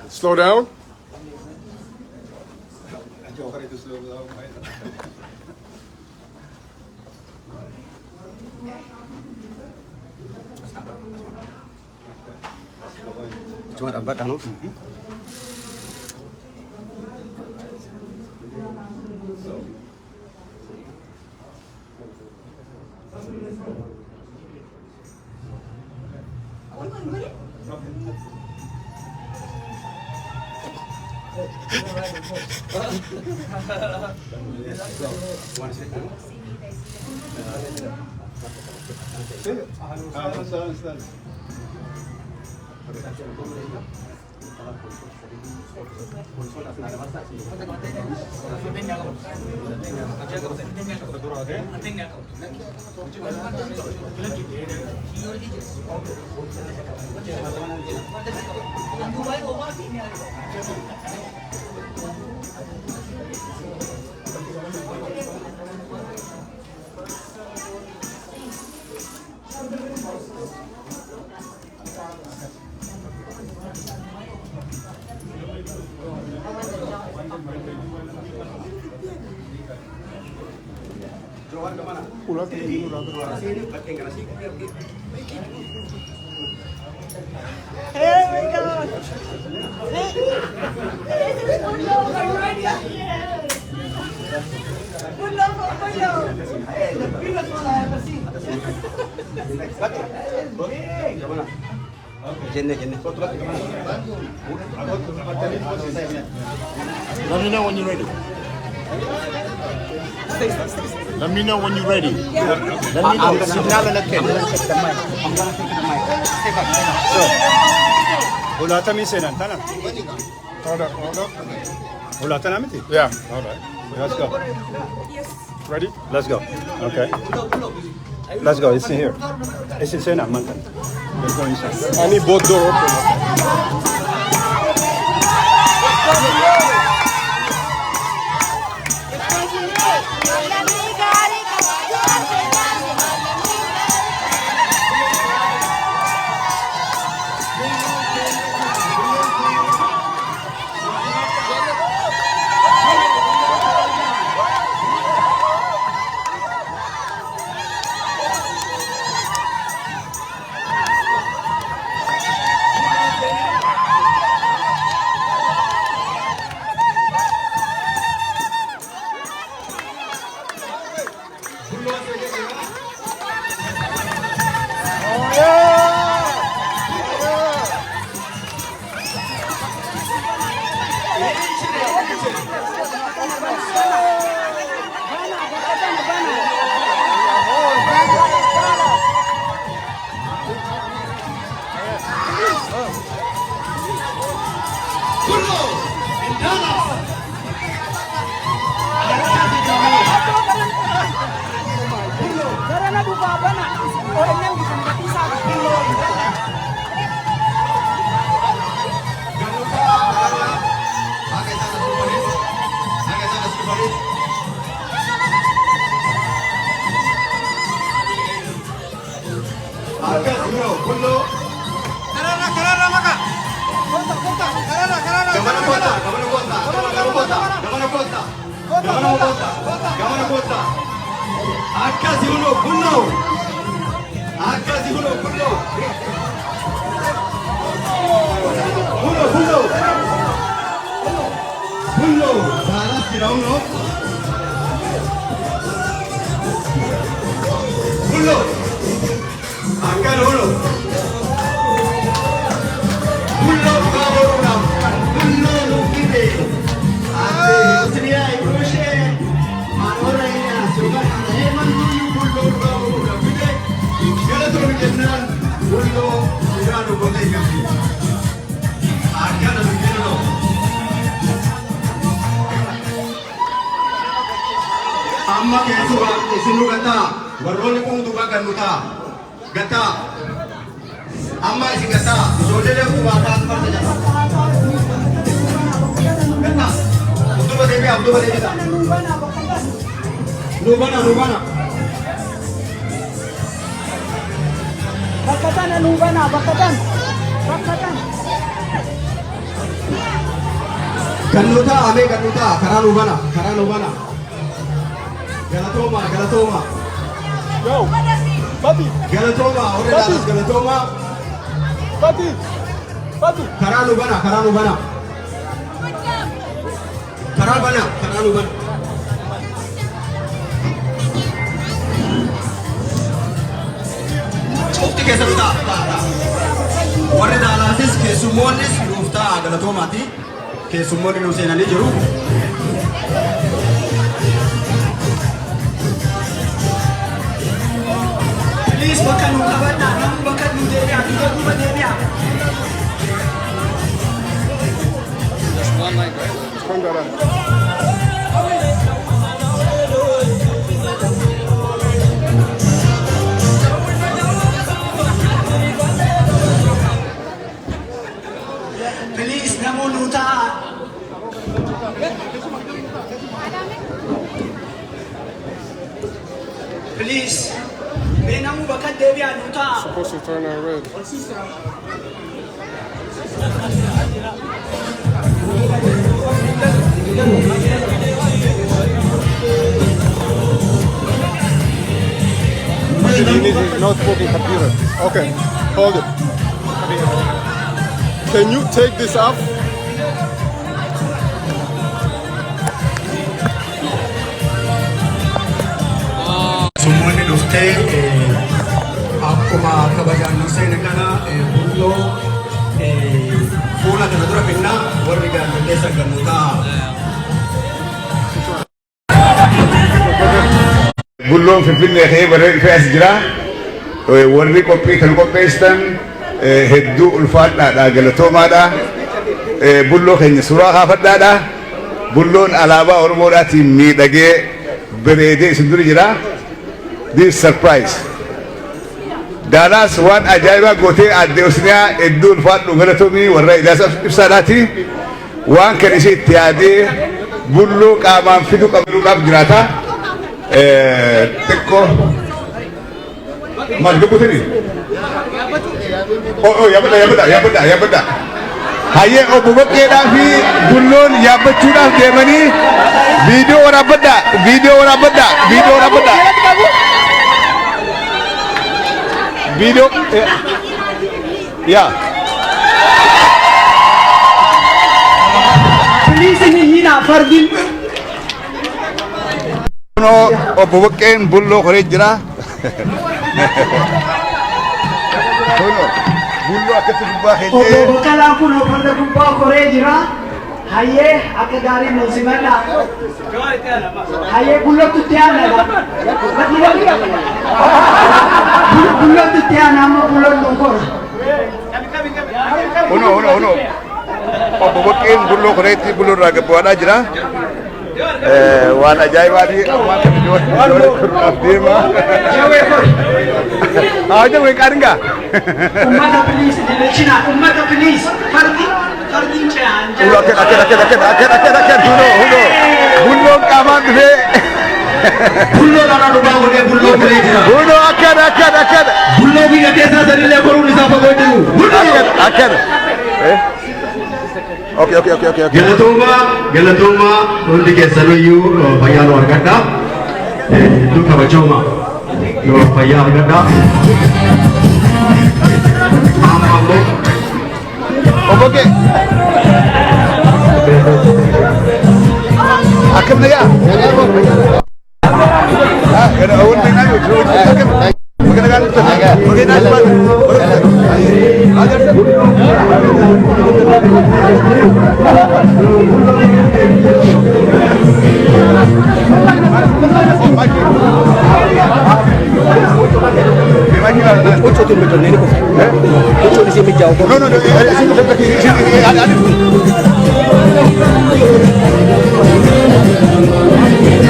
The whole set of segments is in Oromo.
Slow down. Cuma dhaabadha no? Here we go. This is Pulo. Are you ready? Yes. Pulo for Pulo. Hey, the biggest one I ever seen. That is big. Jenne jenne. Let me know when you're ready. Let me know when you're ready. Let me know. Signal and I'm gonna take the mic. I'm gonna take the mic. Stay back, stay back. Ulaatamii seenan tana. Hold up, hold up. Ulaatanaa miti? Yeah. All right. Let's go. Ready? Let's go. Okay. Let's go. It's in here. It's in seenaa mantan. Let's go inside. I need both door open. Garana duba bana. OMM di tempat isa. Akkasi kunoo kunnoo. Akkasi kunoo kunnoo. Kunoo kunoo. Kunnoo. Saalas jira kunoo. Kunnoo. Akkana kunoo. Kunnoo dhugaa boruudhaaf. Kunnoo nuuf fide. Ate Usriyaa Ibrushee. Manoora Iyaas yookaan Ana Eemantuyyuu kulloo dhugaa boruudhaaf fide. Galatoon jennaan kulloo dhugaa nu godhee qabdi. Akkana nu jennu. Amma keessumaa isin nu gataa warroonni kun duuba gannu ta'a gataa amma isin gataa ijoollee duubaa taatu farda jala gataa duuba deebi'a, duuba deebi'a, nu bana, nu bana. Bakka tana nuu banaa, bakka tana. Bakka tana. Kan nu ta'a mee, kan nu ta'a, karaa nu bana, karaa nu bana. Galatooma, galatooma. Yo, Fati, Galatooma, warri Daalas galatooma. Fati, Fati. Karaa nu bana, karaa nu bana. Karaa bana, karaa nu bana. Cufti keessa nu ta'a, ta'a, ta'a. Warri Daalaasis keessummoonnis nuuf ta'a, galatoomaati. Keessummoonni nu seenanii jiru. Please, bakka nu qabannaa, namni bakka nu deebi'a, dugda duuba deebi'a. There's one leg right there. Please, namuu nu ta'a. Please. Mee namuu bakka deebi'a, nu ta'a. Supposed to turn on red. You need a notebook and computer. Okay, hold it. Can you take this off? Keessummoonni dhuftee akkuma kabajaan nu seene kana bulloo fuula kana dura finnaa, warri gaazexeessa kan nu ta'a. Bulloon Finfinnee ka'ee barree dhufee as jira. Warri qophii kan qopheessitan hedduu ulfaadhaadha, galatoomaadha. Bulloo keenya suuraa kaafadhaadha. Bulloon alaabaa Oromoodhaatiin miidhagee bareedee isin dura jira. This surprise. Daalaas waan ajaa'ibaa gootee, aadde Osniyaa, hedduu ulfaadhu, galatoomii warra Ijaasa Ibsaadhaati. Waan kan ishee itti yaadee bulloo qaamaan fidu qabaluudhaaf jiraata. Xiqqoo maal gabbutini? Oh, yaabbadha, yaabbadha, yaabbadha, yaabbadha. Hayyee, obbo Baqqeedhaa fi bulloon yaabbachuudhaaf deemanii, viidiyoo waraabbadha, viidiyoo waraabbadha, viidiyoo waraabbadha. Viidiyoo yaa. Please, hin iyyinaa, fardin. Kunoo obbo Baqqeen bulloo koree jira. Kunoo bulloo akkatti gubbaa Obbo keenyee. Baqqalaan kun farda gubbaa koree jira. Hayyee, akka gaarii nu simadha. Hayyee, bullootti itti aana. Bullootti itti aana, amma bulloon nu kora. Kunoo, kunoo, kunoo. Obbo Baqqeen bulloo koreetti bulloo irraa gabbu'aadhaa jira. Waan ajaa'ibaati, ammaan kana ijoollee koruudhaaf deema. Jawee kori. Haa, jawee qaadingaa. Ummata, please, dilechina. Ummata, please. Fardi fardiin ce'aan Bulloo akkana, akkana, akkana, akkana, akkana, akkana, akkana, kunoo, kunoo. Bulloon qaamaan dhufee. Bulloo dharraa dhugaa godhee bulloo koree jira. Kunoo akkana, akkana, akkana. Bulloo biyya keessaa sanillee koruun isaa fagoo jiru. Bulloo! Akkana, akkana. Okay. Galatoomaa, galatoomaa, hundi keessanuyyuu fayyaa nu argadhaa. Hedduu kabajoomaa. Nu fayyaa argadhaa. Amma ammoo Obbo Baqqee. Akkam nagaa? Ah, kana awwal naa yoo akkam? Bakka nagaa dhuftan. Bakka nagaa dhuftan.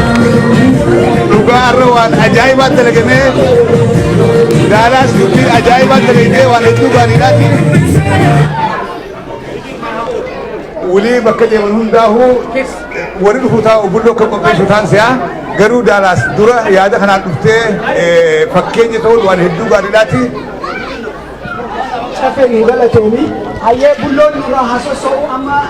No, dhugaa har'a waan ajaa'ibaa dalagamee, Daalaas dubbii ajaa'ibaa dalagdee, waan hedduu gaariidhaati. Wulii bakka deeman hundaa'uu warri dhufu taa'u bulloo akka qopheessu ta'an si'a, garuu Daalaas dura yaada kanaan dhuftee fakkeenya ta'uun waan hedduu gaariidhaati. Caffee nu galatoomi. Hayyee, Bulloon nurraa haa sossoo'u amma.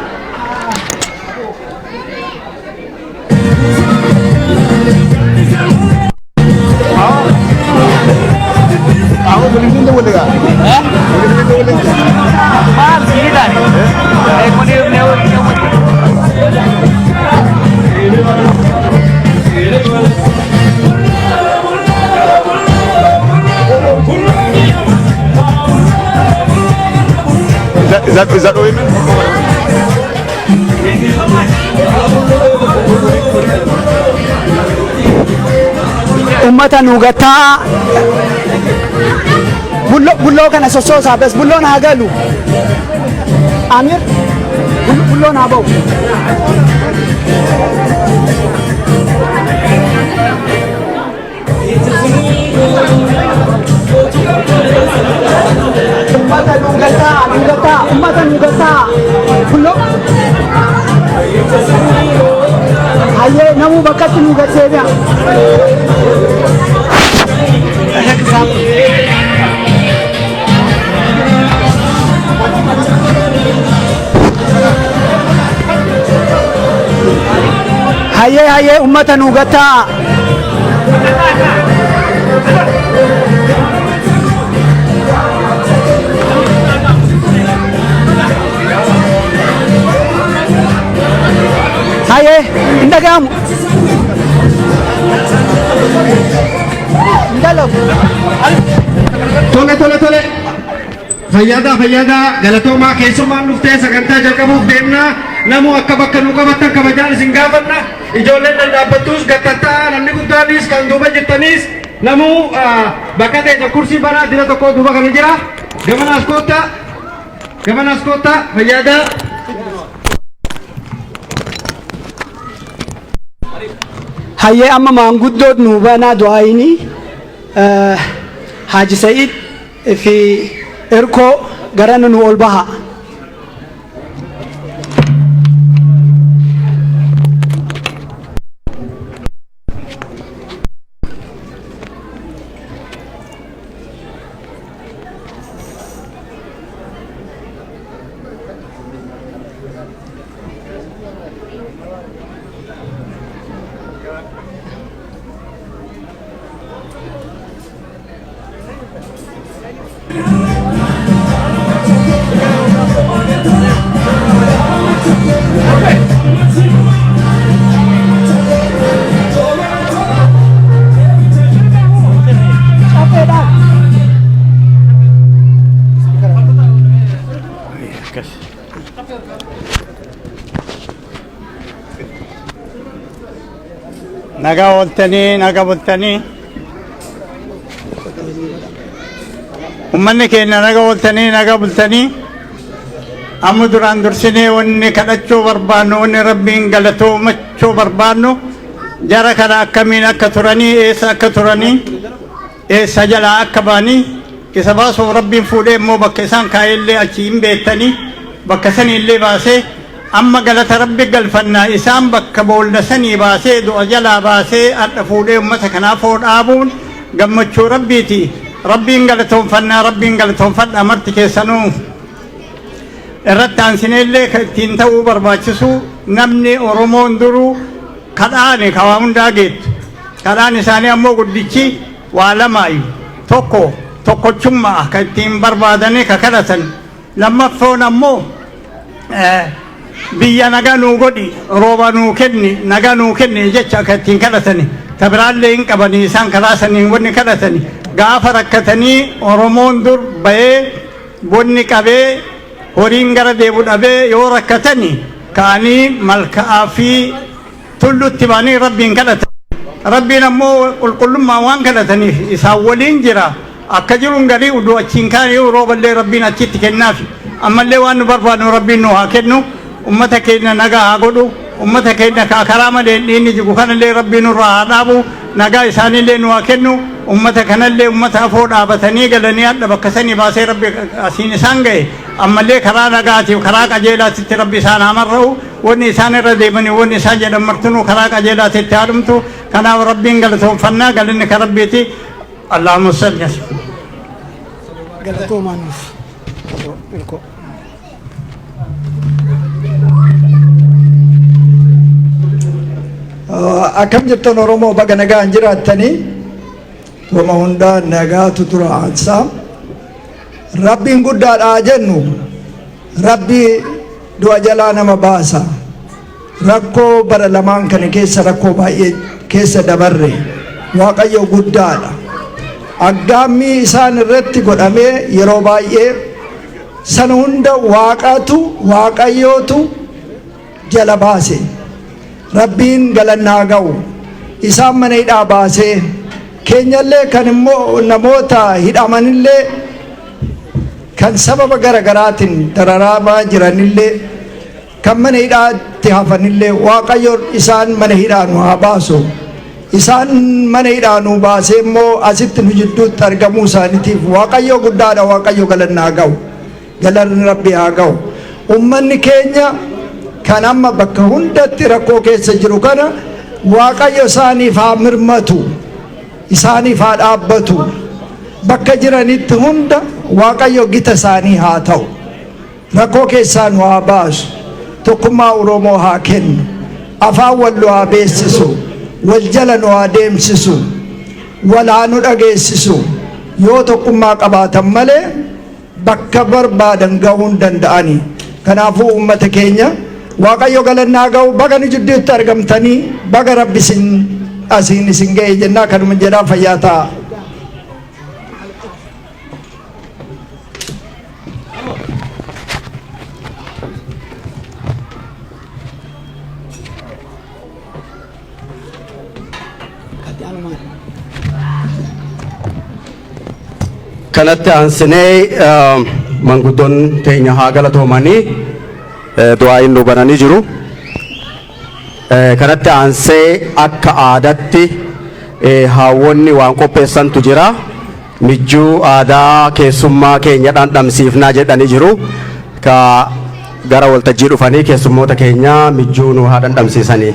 Is that women? Ummata nu gataa. Bulloo kana sossoosaa bes, Bulloon haa galu. Amir, Bulloon haa ba'u. Ummata nu gataa, nu gataa, ummata nu gataa. Bulloo. Hayyee, namuu bakkatti nu gatee bi'a. Hayyee, hayyee, ummata nu gataa. Hayyee, hin dhaga'amu. Hin dalagu. Tole, tole, tole. Fayyadaa, fayyadaa, galatoomaa. Keessummaan dhuftee sagantaa jalqabuuf deemnaa. Namuu akka bakka nu qabattan kabajaan isin gaafanna. Ijoolleen dhadhaabbattus gattataa, namni guddaanis kan duuba jirtanis namuu bakka ta'e kursii banaa dira tokko duuba kana jira. Gamanaas koottaa. Gamanaas koottaa, fayyadaa. Hayyee, amma maanguddoon nu banaa du'aayini. Haaji Sa'id fi Irkoo garana nu ol baha. Nagaa ooltanii, naga bultanii. Uummanni keenya naga ooltanii, naga bultanii. Amma duraan dursinee wanni kadhachuu barbaannu, wanni Rabbiin galatoomachuu barbaannu, jara kana akkamiin akka turanii, eessa akka turanii, eessa jalaa akka ba'anii, isa baasuuf Rabbiin fuudhee immoo bakka isaan kaa'ellee achi hin beektanii, bakka sanii illee baasee amma galata Rabbi galfannaa. Isaan bakka boolla sanii baasee, du'a jalaa baasee, hadha fuudhee uummata kanaaf dhaabuun gammachuu Rabbiiti. Rabbiin galatoonfannaa, Rabbiin galatoonfadha marti keessanuu. Irratti aansineellee kan ittiin ta'uu barbaachisu, namni Oromoon duruu kadhaani kawaa hundaa geettu. Kadhaan isaanii ammoo guddichi waa lamaayu. Tokko tokkochummaa kan ittiin barbaadanii ka kadhatan. Lammaffoon ammoo biyya nagaa nuu godhi, rooba nuu kenni, nagaa nuu kenni jecha kan ittiin kadhatani. Tabiraallee hin qabanii isaan karaa saniin wanni kadhatani. Gaafa rakkatanii Oromoon dur bahee bonni qabee horiin gara deemu dhabee yoo rakkatani ka'anii malka'aa fi tullutti ba'anii Rabbiin kadhatan. Rabbiin ammoo qulqullummaa waan kadhataniif isaan waliin jira. Akka jiruun garii uduu achiin kaanii rooballee Rabbiin achitti kennaafi. Ammallee waan nu barbaadnu Rabbiin nu haa kennu. Ummata keenya nagaa haa godhu. Ummata keenya karaa malee dhiinni jigu kanallee Rabbiin nurraa haa dhaabu. Nagaa isaaniillee nu haa kennu. Ummata kanallee ummata afoo dhaabatanii galanii hadha bakka sanii baasee Rabbi asiin isaan ga'e. Ammallee karaa nagaatiif karaa qajeelaatitti Rabbi isaan haa marra'u. Wanni isaan irra deemanii, wanni isaan jedhan martinuu karaa qajeelaatitti haa dhumtu. Kanaaf Rabbiin galatoonfannaa, galanni kan Rabbiiti. Allahumma salli. Galatoomaa nuuf. Irko. Akkam jirtan Oromoo? Baga nagaan jiraattanii. Wama hundaa nagaatu dura aansaa. Rabbiin guddaadhaa jennu, Rabbi du'a jalaa nama baasa. Rakkoo bara lamaan kana keessa, rakkoo baay'ee keessa dabarre, Waaqayyo guddaadha. Aggaammii isaan irratti godhamee yeroo baay'ee sana hunda Waaqatu, Waaqayyootu jala baase. Rabbiin galannaa ga'u. Isaan mana hidhaa baasee keenyallee, kan immoo namoota hidhamanillee, kan sababa gara garaatiin dararamaa jiranillee, kan mana hidhaatti hafanillee, Waaqayyo isaan mana hidhaa nu haa baasu. Isaan mana hidhaa nu baasee immoo asitti nu jidduutti argamuu isaaniitiif Waaqayyo guddaadha. Waaqayyo galannaa ga'u. Galanni Rabbi haa ga'u. Ummanni keenya kan amma bakka hundatti rakkoo keessa jiru kana Waaqayyo isaaniif haa mirmatu. Isaaniif haa dhaabbatu. Bakka jiranitti hunda Waaqayyo gita isaanii haa ta'u. Rakkoo keessaa nu haa baasu. Tokkummaa Oromoo haa kennu. Afaan wal nu haa beeksisu. Wal jala nu haa deemsisu. Wal haa nu dhageessisu. Yoo tokkummaa qabaatan malee bakka barbaadan gahuu hin danda'ani. Kanaafuu uummata keenya, Waaqayyo galannaa ga'u. Baga nu jidduutti argamtanii, baga Rabbi isin asiin isin ga'e jennaa. Kanuma jedhaa, fayyaa ta'a. Kanatti aansinee manguddoon teenya haa galatoomanii, du'aayin nu bananii jiru. Kanatti aansee akka aadaatti haawwonni waan qopheessantu jira. Mijjuu aadaa keessummaa keenya dhandhamsiifnaa jedhanii jiru. Ka gara waltajjii dhufanii keessummoota keenya mijjuu nu haa dhandhamsiisanii.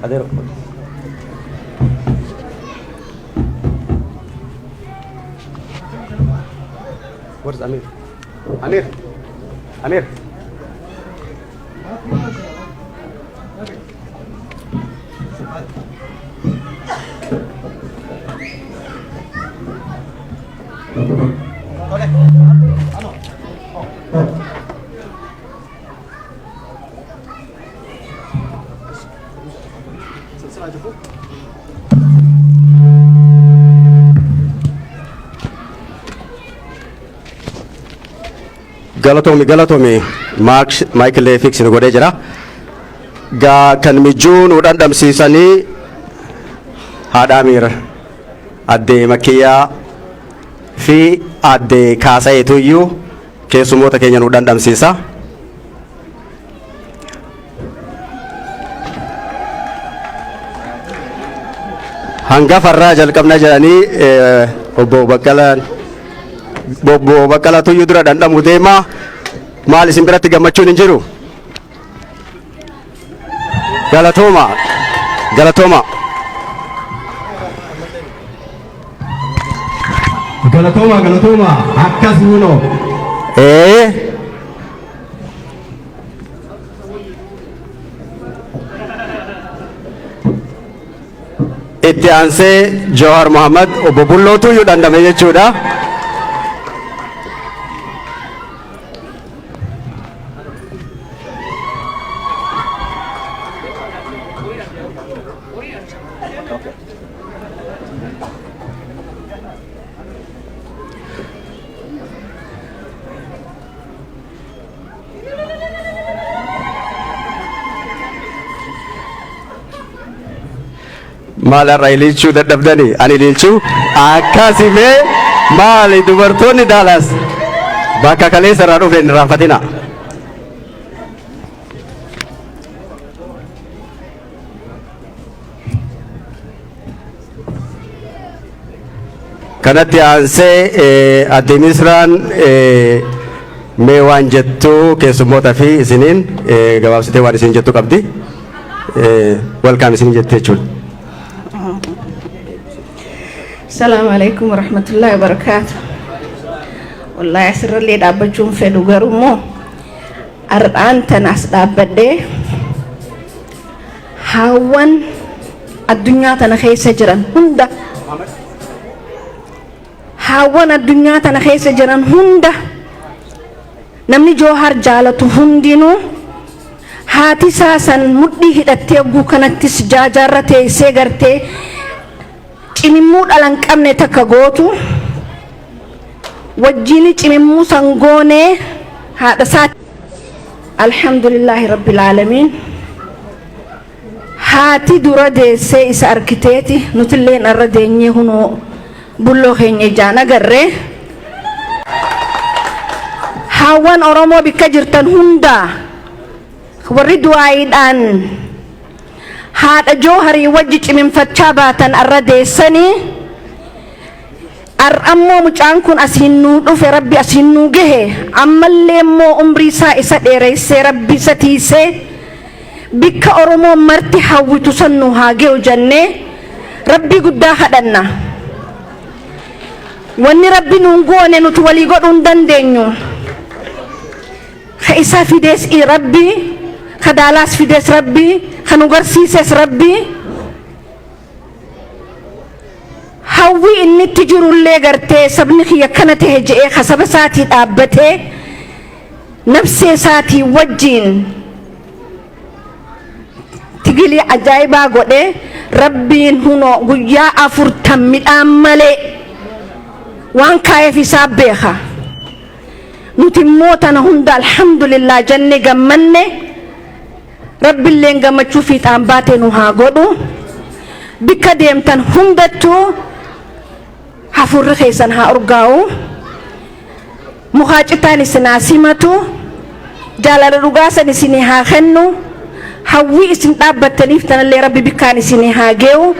Adeero. Where's Amir? Amir. Amir. Galatoomi, galatoomi. Michael fix nu godhee jira. Gaa kan mijjuu nu dhandhamsiisanii haadha Amiir, addee Makiyyaa fi addee Kaasayeetu iyyuu keessummoota keenya nu dhandhamsiisa. Hangafarraa jalqabna jedhanii obbo Baqqalaan, obbo Baqqalaa Tuyyuu dura dhandhamu deema. Maal, isin biratti gammachuun hin jiru? Galatooma. Galatooma. Galatooma, galatooma, akkas nuunoo. Ee. Itti aansee Jawaar Mohammad, obbo Bulloo Tuyyuu dhandhame jechuudha. Maal, har'a ililchuu dadhabdanii? Ani ililchuu akkasimee. Maali, dubartoonni Daalaas bakka kaleessa irraa dhufe hin irraanfatina. Kanatti aansee adde Misraan Mee waan jettu keessummoota fi isiniin gabaabsitee waan isin jettu qabdi. Welcome isin jette jechuudha. Salaamu alaikum warahmatullahi wabarakatuh. Wallahi asirrallee dhaabbachuun fedhu, garuu immoo har'aan tana as dhaabbadhee haawwan addunyaa tana keessa jiran hunda, haawwan addunyaa tana keessa jiran hunda, namni Joohar jaalatu hundinuu haati isaa san mudhii hidhattee hogguu kanattis jaajaarra teessee gartee cimimmuu dhala hin qabne takka gootu wajjin cimimmuu san goonee haadha isaa. Alhamdulillaahi rabbil aalamiin. Haati dura deessee isa arkiteeti, nutilleen arra deenyee hunoo bulloo keenya ijaan agarree. Haawwan Oromoo bikka jirtan hundaa, warri du'aayiidhaan haadha Jooharii wajji cimimfachaa baatan, arra deessanii, ar'ammoo mucaan kun asiin nuu dhufe, Rabbi asiin nuu gahe. Ammallee immoo umrii isaa isa dheereessee, Rabbi isa tiisee, bikka Oromoon marti hawwitu san nu haa ge'u jennee Rabbii guddaa kadhanna. Wanni Rabbi nuun goone nuti walii godhuu hin dandeenyu. Ka isa fides Rabbi, ka Daalaas fides Rabbi, ka nu garsiises Rabbi. Hawwii inni itti jirullee gartee sabni kiyya kana ta'e je'ee ka saba isaatii dhaabbatee nafsee isaatii wajjiin tigilii ajaa'ibaa godhee, Rabbiin hunoo guyyaa 40 midhaan malee waan kaa'eef isaa beeka. Nuti immoo tana hunda alhamdulillah jenne gammanne. Rabbilleen gammachuu fiixaan baate nu haa godhu. Bikka deemtan hundattuu hafuurri keessan haa urgaa'u. Mukaa citaan isin haa simatu. Jaalala dhugaa san isinii haa kennu. Hawwii isin dhaabbattaniif tanallee Rabbi bikkaan isinii haa ge'u.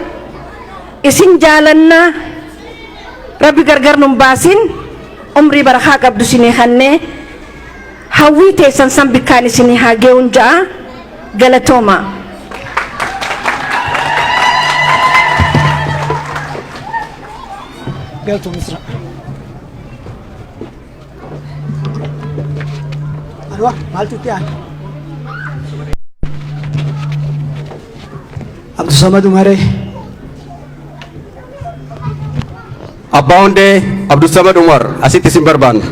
Isin jaalannaa, Rabbi gargar nun baasin, umrii barakaa qabdu isinii kennee hawwii teessan san bikkaan isinii haa ge'uun ja'a. Galatooma. Galatoom Isra. Anwar, maaltu itti aana? Abdusamad Umaree. Abbaa Hundee Abdussamad Umar, asitti isin barbaanna.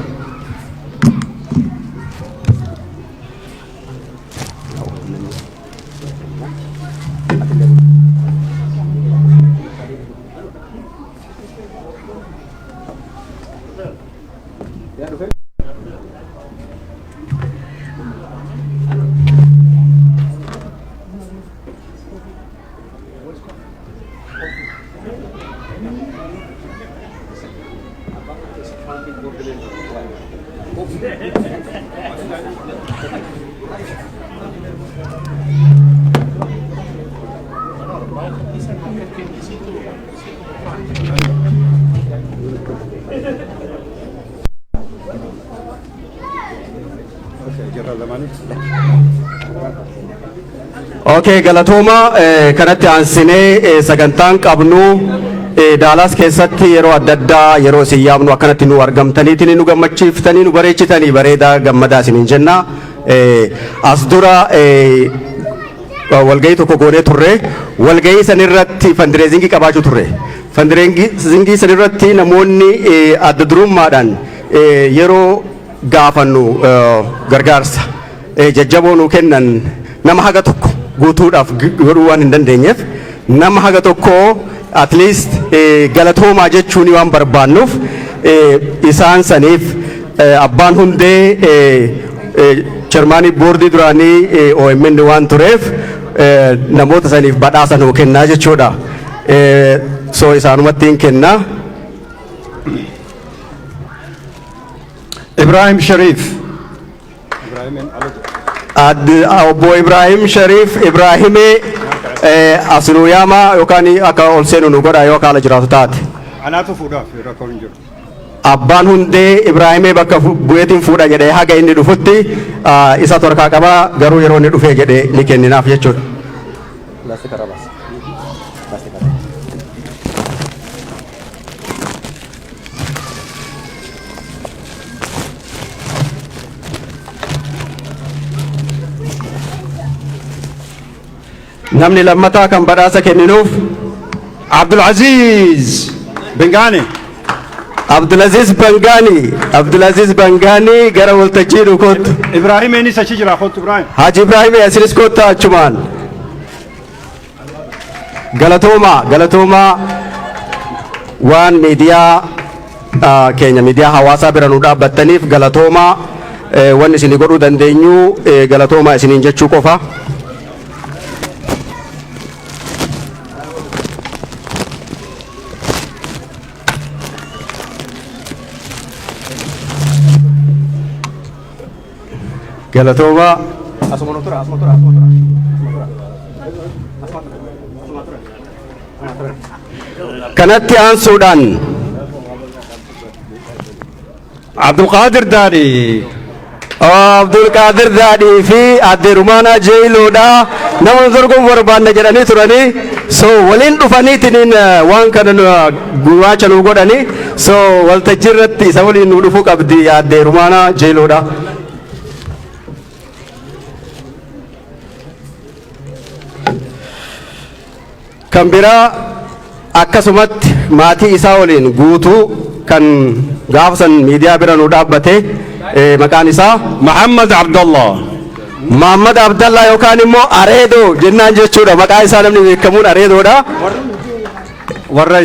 Okay, galatooma. Kanatti aansinee sagantaan qabnu Daalaas keessatti yeroo adda addaa yeroo isin yaamnu akkanatti nu argamtaniitiin nu gammachiiftanii nu bareechitanii bareedaa gammadaa isiniin jenna. As dura walgahii tokko goonee turre. Walgahii sanirratti fundraising qabaachuu turre. Fundraising sanirratti namoonni adda durummaadhaan yeroo gaafannu gargaarsa jajjaboo nuu kennan nama haga tokko guutuudhaaf godhuu waan hin dandeenyeef, nama haga tokko at least galatoomaa jechuun waan barbaannuuf, isaan saniif abbaan hundee chairman board duraanii OMN waan tureef namoota saniif badhaasa nuu kennaa jechuudha. So isaanumatti hin kennaa. Ibrahim Sharif. Obbo Ibrahim Sharif Ibrahimee as nuu yaamaa yookaan akka ol seenu nu godha yoo kaala jiraatu taate. Anaatu fuudhaaf, rakkoon hin jiru. Abbaan hundee Ibraahimee bakka bu'eetiin fuudha jedhee haga inni dhufutti isa torkaa qabaa, garuu yeroo inni dhufee jedhee ni kenninaaf jechuudha. Namni lammataa kan badhaasa kenninuuf Abdulaziz Bengani. Abdulaziz Bangani, Abdulaziz Bangani, gara waltajjii nu kottu. Ibrahim Enis achi jira, kottu Ibrahim. Haji Ibrahim, asinis kottu achumaan. Galatooma, galatooma, waan miidiyaa keenya, miidiyaa hawaasaa bira nu dhaabbattaniif galatooma. Wanni isinii godhuu dandeenyu galatooma isiniin jechuu qofa. Galatooma. Asuma nu tura, asuma tura, asuma tura. Asuma tura. Kanatti aansuudhaan Abdulqaadir Daadhii. Abdulqaadir Daadhii fi Aadde Rumaanaa Jeeyiloodha. Nama dorgomu barbaanna jedhanii turanii. So waliin dhufaniitiin waan kana gumaacha nu godhanii. So waltajjii irratti isa waliin nu dhufuu qabdi Aadde Rumaanaa Jeeyiloodha. Kan biraa akkasumatti maatii isaa waliin guutuu kan gaafa san miidiyaa bira nu dhaabbate, maqaan isaa Muhammad Abdallah. Muhammad Abdallah yookaan immoo Areedoo jennaan jechuudha. Maqaa isaa namni beekamuun Areedoodha. Warra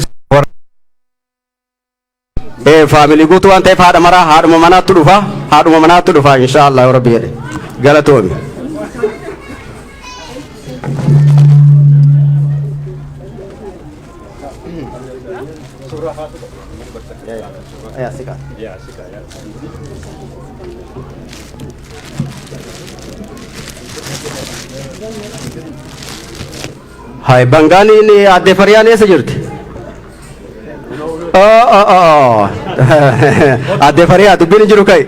Family guutuu waan ta'eef haadha maraa haadhuma manaatti dhufa, haadhuma manaatti dhufa, inshaallah yoo rabbi jedhe. Galatoomi. Hai, Bangaaniin aadde Fariyaan eessa jirti? Oh, oh, oh. Aadde Fariyaa, dubbiin hin jiru, ka'e.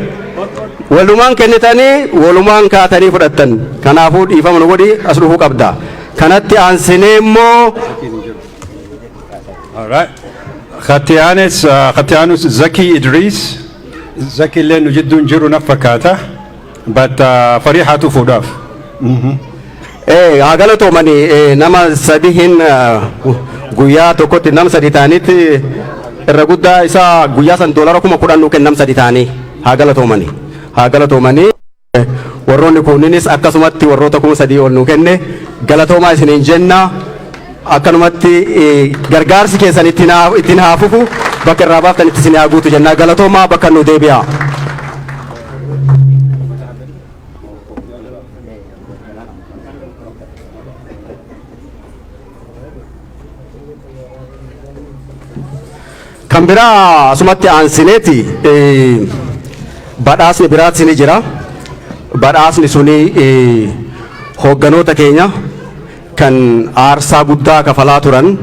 Walumaan kennitanii walumaan kaatanii fudhattan. Kanaafuu dhiifama nu godhi, as dhufuu qabda. Kanatti aansinee immoo All right. Khatiyaanus Zaki Idris. Zaki illee nu jidduun jiru na fakkaata. But Farihaatu fuudhaaf. Haa galatoomanii, nama sadi hin guyyaa tokkotti nama sadi ta'anitti irra guddaa isaa guyyaa san $10,000 nu kennam sadi ta'anii. Haa galatoomanii, haa galatoomanii. Warroonni kunniinis akkasumatti warroota 3,000 ol nu kenne, galatoomaa isiniin jenna. Akkanumatti gargaarsi keessan ittiin haa fufu, bakka irraa baaftan itti isin haa guutu jenna. Galatoomaa, bakka nu deebi'a. Kan biraa asumatti aansineeti badhaasni biraatti ni jira. Badhaasni suni hoogganoota keenya kan aarsaa guddaa kafalaa turan,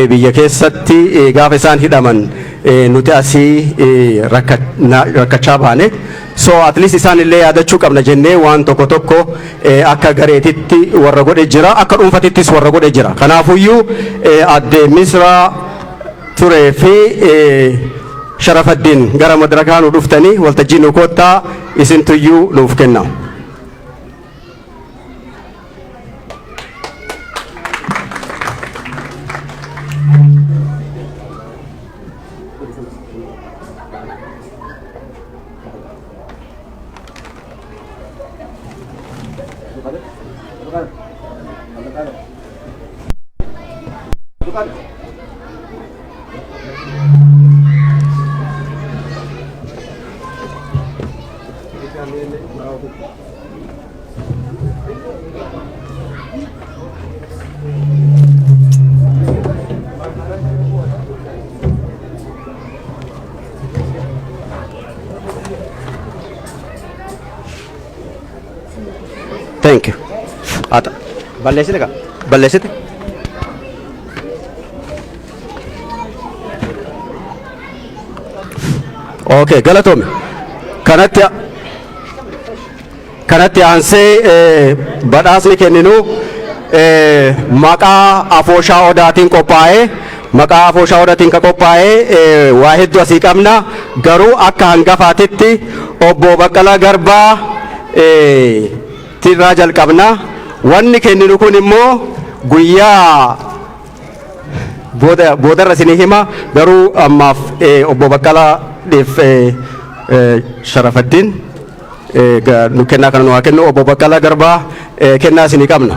biyya keessatti gaafa isaan hidhaman nuti asii rakkachaa baane. So at least isaan illee yaadachuu qabna jennee waan tokko tokko akka gareetitti warra godhe jira, akka dhuunfatittis warra godhe jira. Kanaafuyyuu adde Misraa turee fi Sharafaddin gara madarakaa nu dhuftanii waltajjii nu koottaa, isintuyyuu nuuf kenna. Thank you. Ata. Balleessite ka? Balleessite? Okay, galatoomi. Kanatti aansee badhaasni kenninu maqaa Afooshaa Odaatiin qophaa'ee, maqaa Afooshaa Odaatiin kan qophaa'ee waa hedduu asii qabna. Garuu akka hangafaatitti obbo Baqqalaa Garbaa tirraa jalqabna. Wanni kenninu kun immoo guyyaa booda boodarra isinii hima. Garuu ammaaf obbo Baqqalaa dhiif Sharafaddiin nu kennaa kana nu haa kennu. Obbo Baqqalaa Garbaa, kennaa isinii qabna.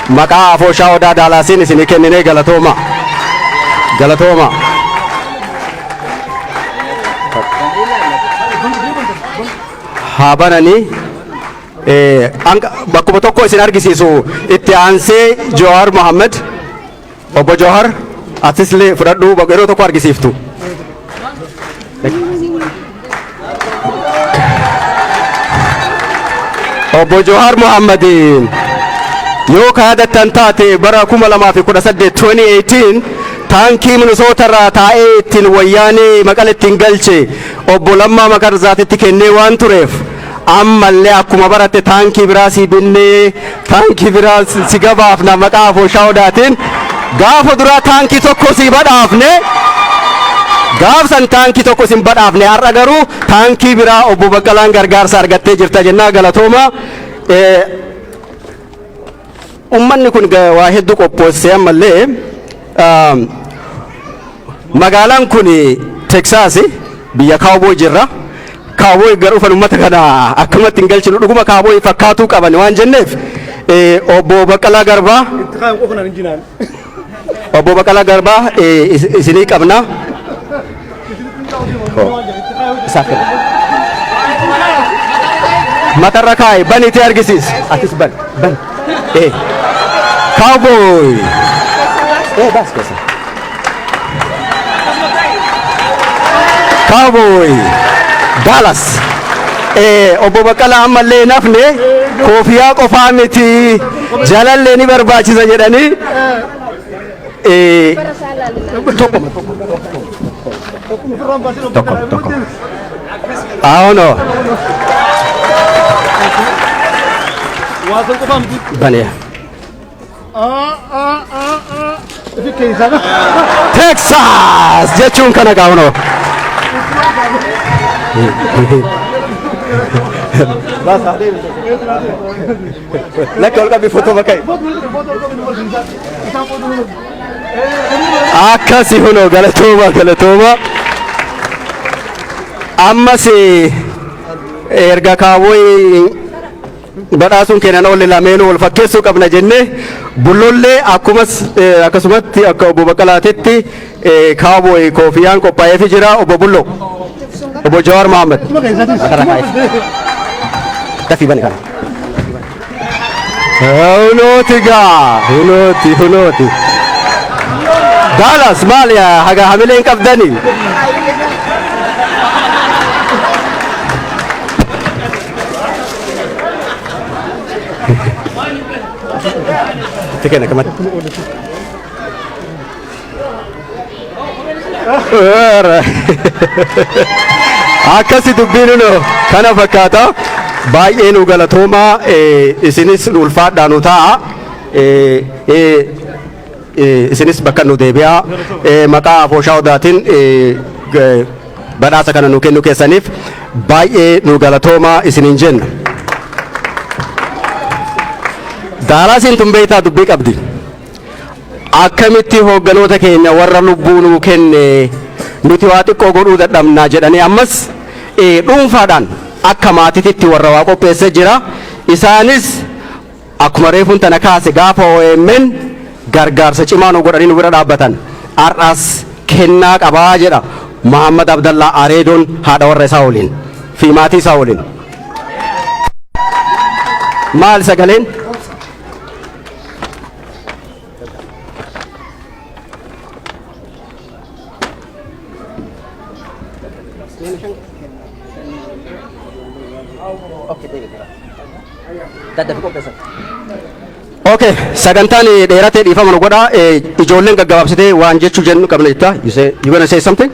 Maqaa Afooshaa Odaa Daalaasiin isinii kenninee, galatooma. Galatooma. Haa bananii. Bakkuma tokko isin argisiisu. Itti aansee Jawaar Mohammed, obbo Jawaar, atis illee fudhadhu, yeroo tokko argisiiftu. Obbo Jawaar Mohammed, yoo yaadattan taate, bara 2018, 2018, taankii Minisoota irraa taa'ee ittiin Wayyaanee Maqale ittiin galche obbo Lammaa Magarsaatitti kennee waan tureef, ammallee akkuma baratte taankii biraa si binnee, taankii biraa si gabaafna. Maqaa Afooshaa Odaatiin gaafa duraa taankii tokko si badhaafne, gaafsan taankii tokko sin badhaafne. Har'a garuu taankii biraa obbo Baqqalaan gargaarsa argattee jirta jennaa, galatooma. Ummanni kun waa hedduu qopheessee. Ammallee magaalaan kun Teksaas, biyya cowboy jirra. Cowboy gara dhufan ummata kana akkamatti hin galchinu, dhuguma cowboy fakkaatuu qaban waan jenneef, obbo Baqqalaa Garbaa, obbo Baqqalaa Garbaa, isinii qabna. Isaaf kenna. Matarra kaa'i, baniitii argisiis. Atis ban, ban. Cowboy. Baas keessa. Cowboy. Dallas. Obbo Baqqalaa, ammallee hin hafne, koofiyaa qofaa miti, jalallee ni barbaachisa jedhanii. Tokko tokko tokko. Aono. Bane. Texas jechuun kana qaawuno. Lakki, ol qabi, footoo bakka. Akkasi hunoo, galatooma, galatooma. Ammas erga cowboy badhaasuun kennan oolle, lameenuu wal fakkeessuu qabna jennee, Bullollee akkumas akkasumatti akka obbo Baqqalaatetti cowboy koofiyaan qophaa'eefii jira. Obbo Bulloo, obbo Jawaar Mohaammed. Dafii bani kana. Hunooti gaa, hunooti, hunooti. Dallas maal haga hamilee hin qabdanii? Itti kenna kamatti. Akkasi dubbiin kana fakkaata. Baay'ee nu galatoomaa, isinis ulfaadhaa nu taa'a. Isinis bakka nu deebi'aa. Maqaa Afooshaa Odaatiin badhaasa kana nu kennu keessaniif baay'ee nu galatoomaa isiniin jenna. Daalaasiin tun beektaa dubbii qabdi. Akkamitti hoogganoota keenya warra lubbuu nuu kenne nuti waa xiqqoo godhuu dadhabnaa jedhanii, ammas dhuunfaadhaan akka maatititti warra waa qopheessee jira. Isaanis akkuma reefuun tana kaase, gaafa OMN gargaarsa cimaa nu godhanii nu bira dhaabbatan. Har'as kennaa qabaa jedha Muhammad Abdallaa Areedoon haadha warra isaa waliin fi maatii isaa waliin. Maal sagaleen? Okay, sagantaan dheeratee dhiifama nu godha. Ijoolleen gaggabaabsitee waan jechuu jennu qabna jetta. You say you gonna say something?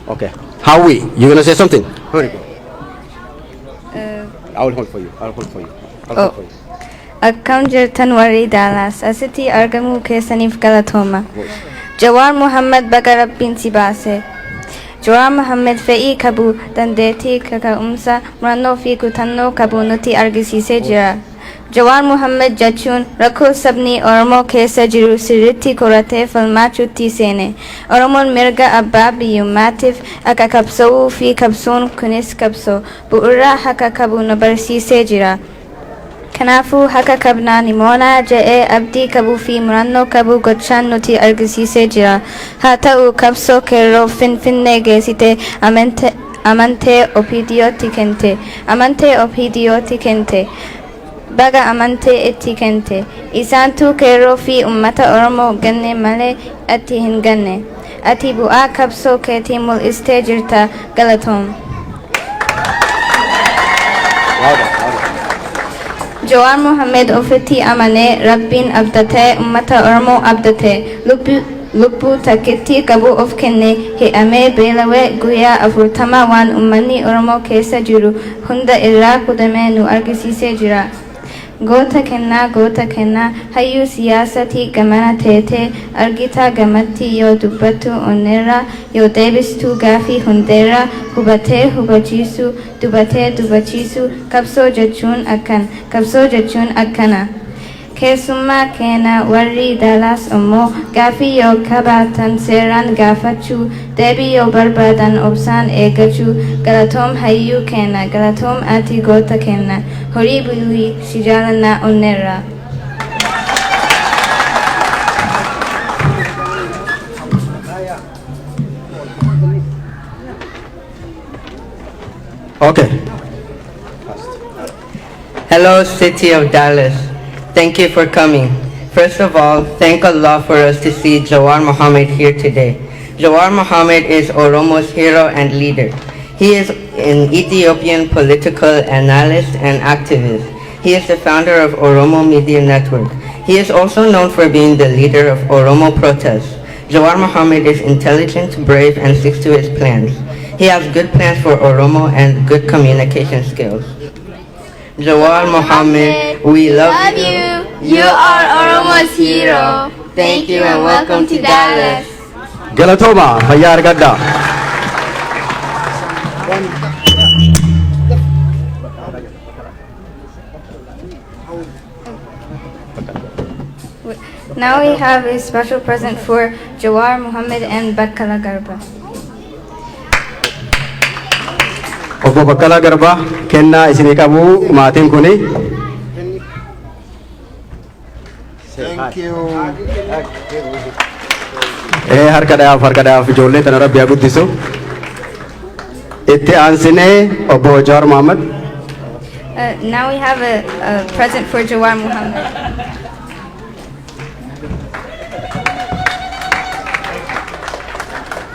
Okay. Howie, you gonna say something? Here you go. I will hold for you. I will hold for you. I'll hold for you. Akkam jirtan warri Daalaas? Asitti argamuu keessaniif galatooma. Jawaar Muhammad, baga Rabbiin si baase. Jawaar Muhammad fe'ii qabu, dandeettii, kaka'umsa, murannoo fi kutannoo qabu nutti argisiisee jira. Jawaar Muhammad jechuun rakkoo sabni Oromoo keessa jiru sirriitti qoratee falmachuutti seene. Oromoon mirga abbaa biyyummaatiif akka qabsa'uu fi qabsoon kunis qabsoo bu'uura akka qabu nu barsiisee jira. Kanaafuu haqa qabnaa ni moona jedhee abdii qabuu fi murannoo qabu gochaan nuti argisiisee jira. Haa ta'u, qabsoo qeerroo Finfinnee geessite amantee OPDOtti kente. Amantee OPDOtti kente. Baga amantee itti kente. Isaantu qeerroo fi uummata Oromoo ganne malee ati hin ganne. Ati bu'aa qabsoo keetii mul'istee jirta, galatoom. Jawaar Mohammed ofitti amanee, Rabbiin abdatee, uummata Oromoo abdatee, lubbuu takkitti qabu of kenne, hidhamee, beelawee, guyyaa 40 waan uummanni Oromoo keessa jiru hunda irraa kudhamee nu argisiisee jira. Goota kennaa, goota kennaa, hayyuu siyaasatii gamana teetee argitaa, gamatti yoo dubbattu onneerra, yoo deebistuu gaafii hundeerra, hubatee hubachiisuu, dubatee dubachiisuu, qabsoo jechuun akkan, qabsoo jechuun akkana. Keessummaa keena warri Daalaas immoo gaafii yoo qabaatan seeraan gaafachuu, deebii yoo barbaadan obsaan eeggachuu. Galatoom hayyuu keena, galatoom, ati goota kenna, horii bulii, si jaalannaa onneerra. Okay. Hello, City of Dallas. Thank you for coming. First of all, thank Allah for us to see Jawar Mohammed here today. Jawar Mohammed is Oromo's hero and leader. He is an Ethiopian political analyst and activist. He is the founder of Oromo Media Network. He is also known for being the leader of Oromo protests. Jawar Mohammed is intelligent, brave, and sticks to his plans. He has good plans for Oromo and good communication skills. Jawar Mohammed, we love you. You are Oromo's hero. Thank you and welcome to Dallas. Galatooma, fayyaa argadhaa. Now we have a special present for Jawar Mohammed and Baqqalaa Garba. Obbo Baqqalaa Garbaa, kennaa isinii qabu maatiin kuni. Thank you. Harka dhayaaf, harka dhayaaf, ijoollee tana Rabbi haa guddisu. Itti aansinee obbo Jawaar Mohammed. Now we have a present for Jawar Mohammed.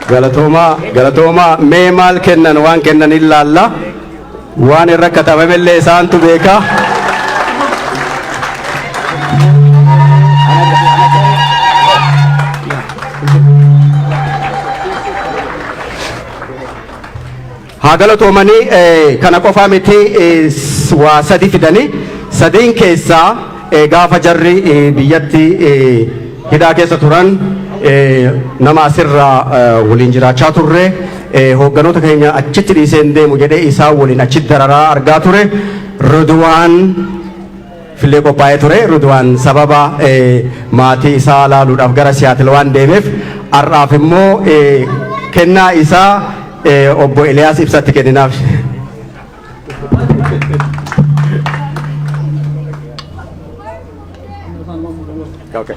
Galatoomaa, galatoomaa. Mee maal kennan? Waan kennan ilaalla. Waan irra katabamellee isaantu beeka. Haa galatoomanii. Kana qofaa miti, waa sadi fidanii, sadiin keessaa gaafa jarri biyyatti hidhaa keessa turan nama asirraa waliin jiraachaa turre, hoogganoota keenya achitti dhiiseen deemu jedhee isaan waliin achitti dararaa argaa ture. Rudwaan fillee qophaa'ee ture. Rudwaan sababa maatii isaa laaluudhaaf gara Siyaatil waan deemeef, har'aaf immoo kennaa isaa obbo Eliyaas ibsatti kenninaaf. Okay.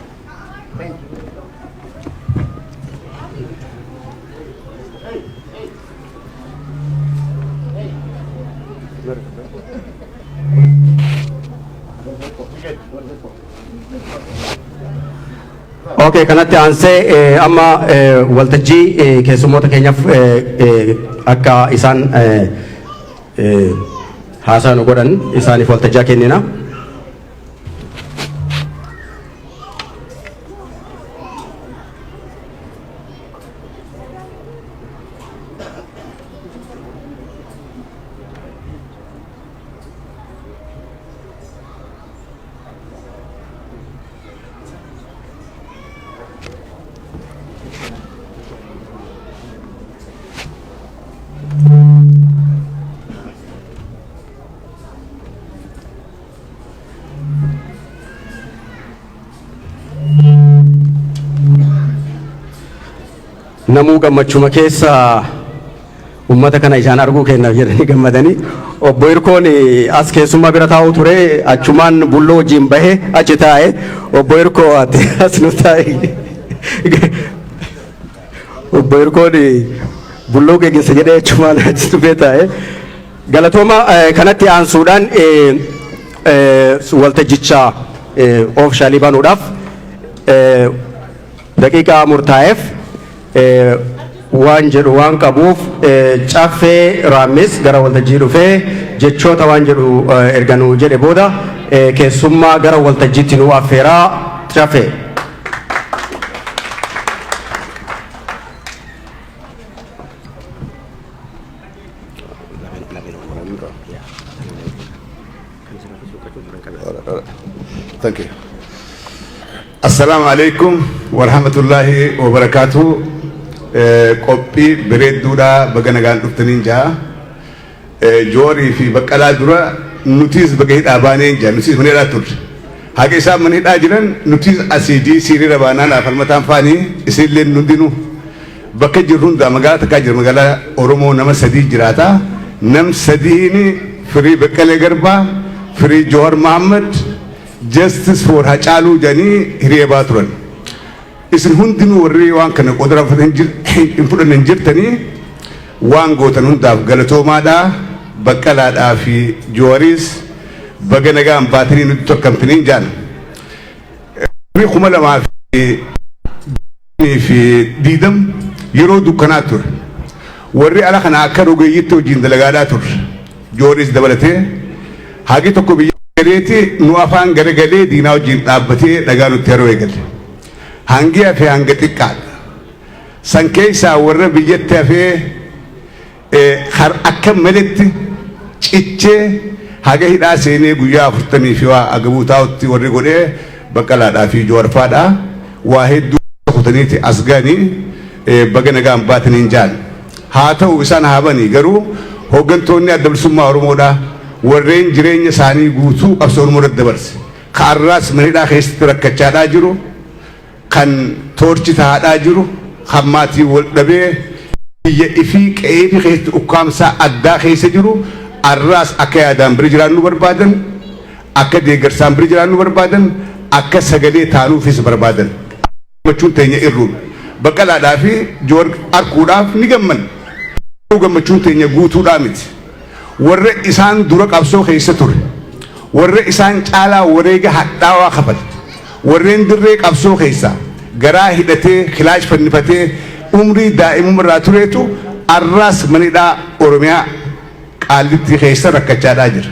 Okay, kanatti aansee amma waltajjii keessummoota keenyaaf akka isaan haasaa nu godhan isaaniif waltajjaa kennina. Namuu gammachuma keessa ummata kana isaan arguu kennaaf jedhanii gammadanii, obbo Hirkoon as keessummaa bira taa'u ture, achumaan Bulloo wajjin bahe achi taa'e. Obbo Hirkoo, ati as nu taa'e. Obbo Hirkoon Bulloo geggeessa jedhee achumaan achi dhufee taa'e. Galatooma. Kanatti aansuudhaan waltajjicha officially banuudhaaf daqiiqaa murtaa'eef waan jedhu waan qabuuf, Caffee Raammis gara waltajjii dhufee jechoota waan jedhu erga nuu jedhe booda keessummaa gara waltajjiitti nu affeeraa. Caffee. Thank you. Assalaamu alaikum wa rahmatullahi wa barakaatuh. Qophii bareedduudhaa, baga nagaan dhuftaniin jaa. Joorii fi Baqqalaa dura nutis baga hidhaa baaneen jaa. Nutis mana hidhaa turre. Haqa isaan mana hidhaa jiran, nutis asii DC hiriira baanaa naaf falmataan faanii isinillee hundinuu bakka jirru hundaa magaalaa takkaa jira, magaalaa Oromoo nama sadii jiraata. Nam sadiin free Baqqalee Garbaa, free Jawar Mohammed, Justice for Hacaaluu jedhanii hiriira baa turan. Isin hundinuu warri waan kana qooda hin fudhanne hin jirtanii, waan gootan hundaaf galatoomaadhaa. Baqqalaadhaa fi Jawariis baga nagaan baatanii nutti tokkamtanii jaan. 2020 yeroo dukkanaa ture. Warri ala kana akka rogeeyyitti hojiin dalagaadhaa turre. Jawariis dabalatee hagi tokko biyya galeeti nu afaan garagalee diinaa wajjin dhaabbatee dhagaa nutti haroo eegale. Hangi hafe hanga xiqqaadha. San keessaa warra biyyatti hafee akka maletti cichee haga hidhaa seenee guyyaa 40 fi waa agabuu taa'utti warri godhee Baqqalaadhaa fi Jawarfaadhaa waa hedduu kutaniiti as ga'anii, baga nagaan baataniin jaan. Haa ta'u, isaan haa banii, garuu hooggantoonni Adda Bilisummaa Oromoodhaa warreen jireenya isaanii guutuu qabsoo Oromoo irratti dabarse, ka arraas mana hidhaa keessatti rakkachaadhaa jiru, kan torture tahaadhaa jiru, kan maatii wal dhabee biyya ifii qe'ee fi keessatti ukkaamsaa addaa keessa jiru, arraas akka yaadaan bira jiraannu barbaadan, akka deeggarsaan bira jiraannu barbaadan, akka sagalee taanuufis barbaadan. Gammachuun teenya irruudha. Baqqalaadhaa fi Joowar arkuudhaaf ni gammanna. Gammachuun teenya guutuudhaa miti. Warra isaan dura qabsoo keessa ture, warra isaan caalaa wareega hadhaawaa kafale, warreen dirree qabsoo keessaa garaa hidhatee kilaash fannifatee umrii daa'imummaa tureetu arraas manidhaa Oromiyaa Qaallitti keessa rakkachaadhaa jira.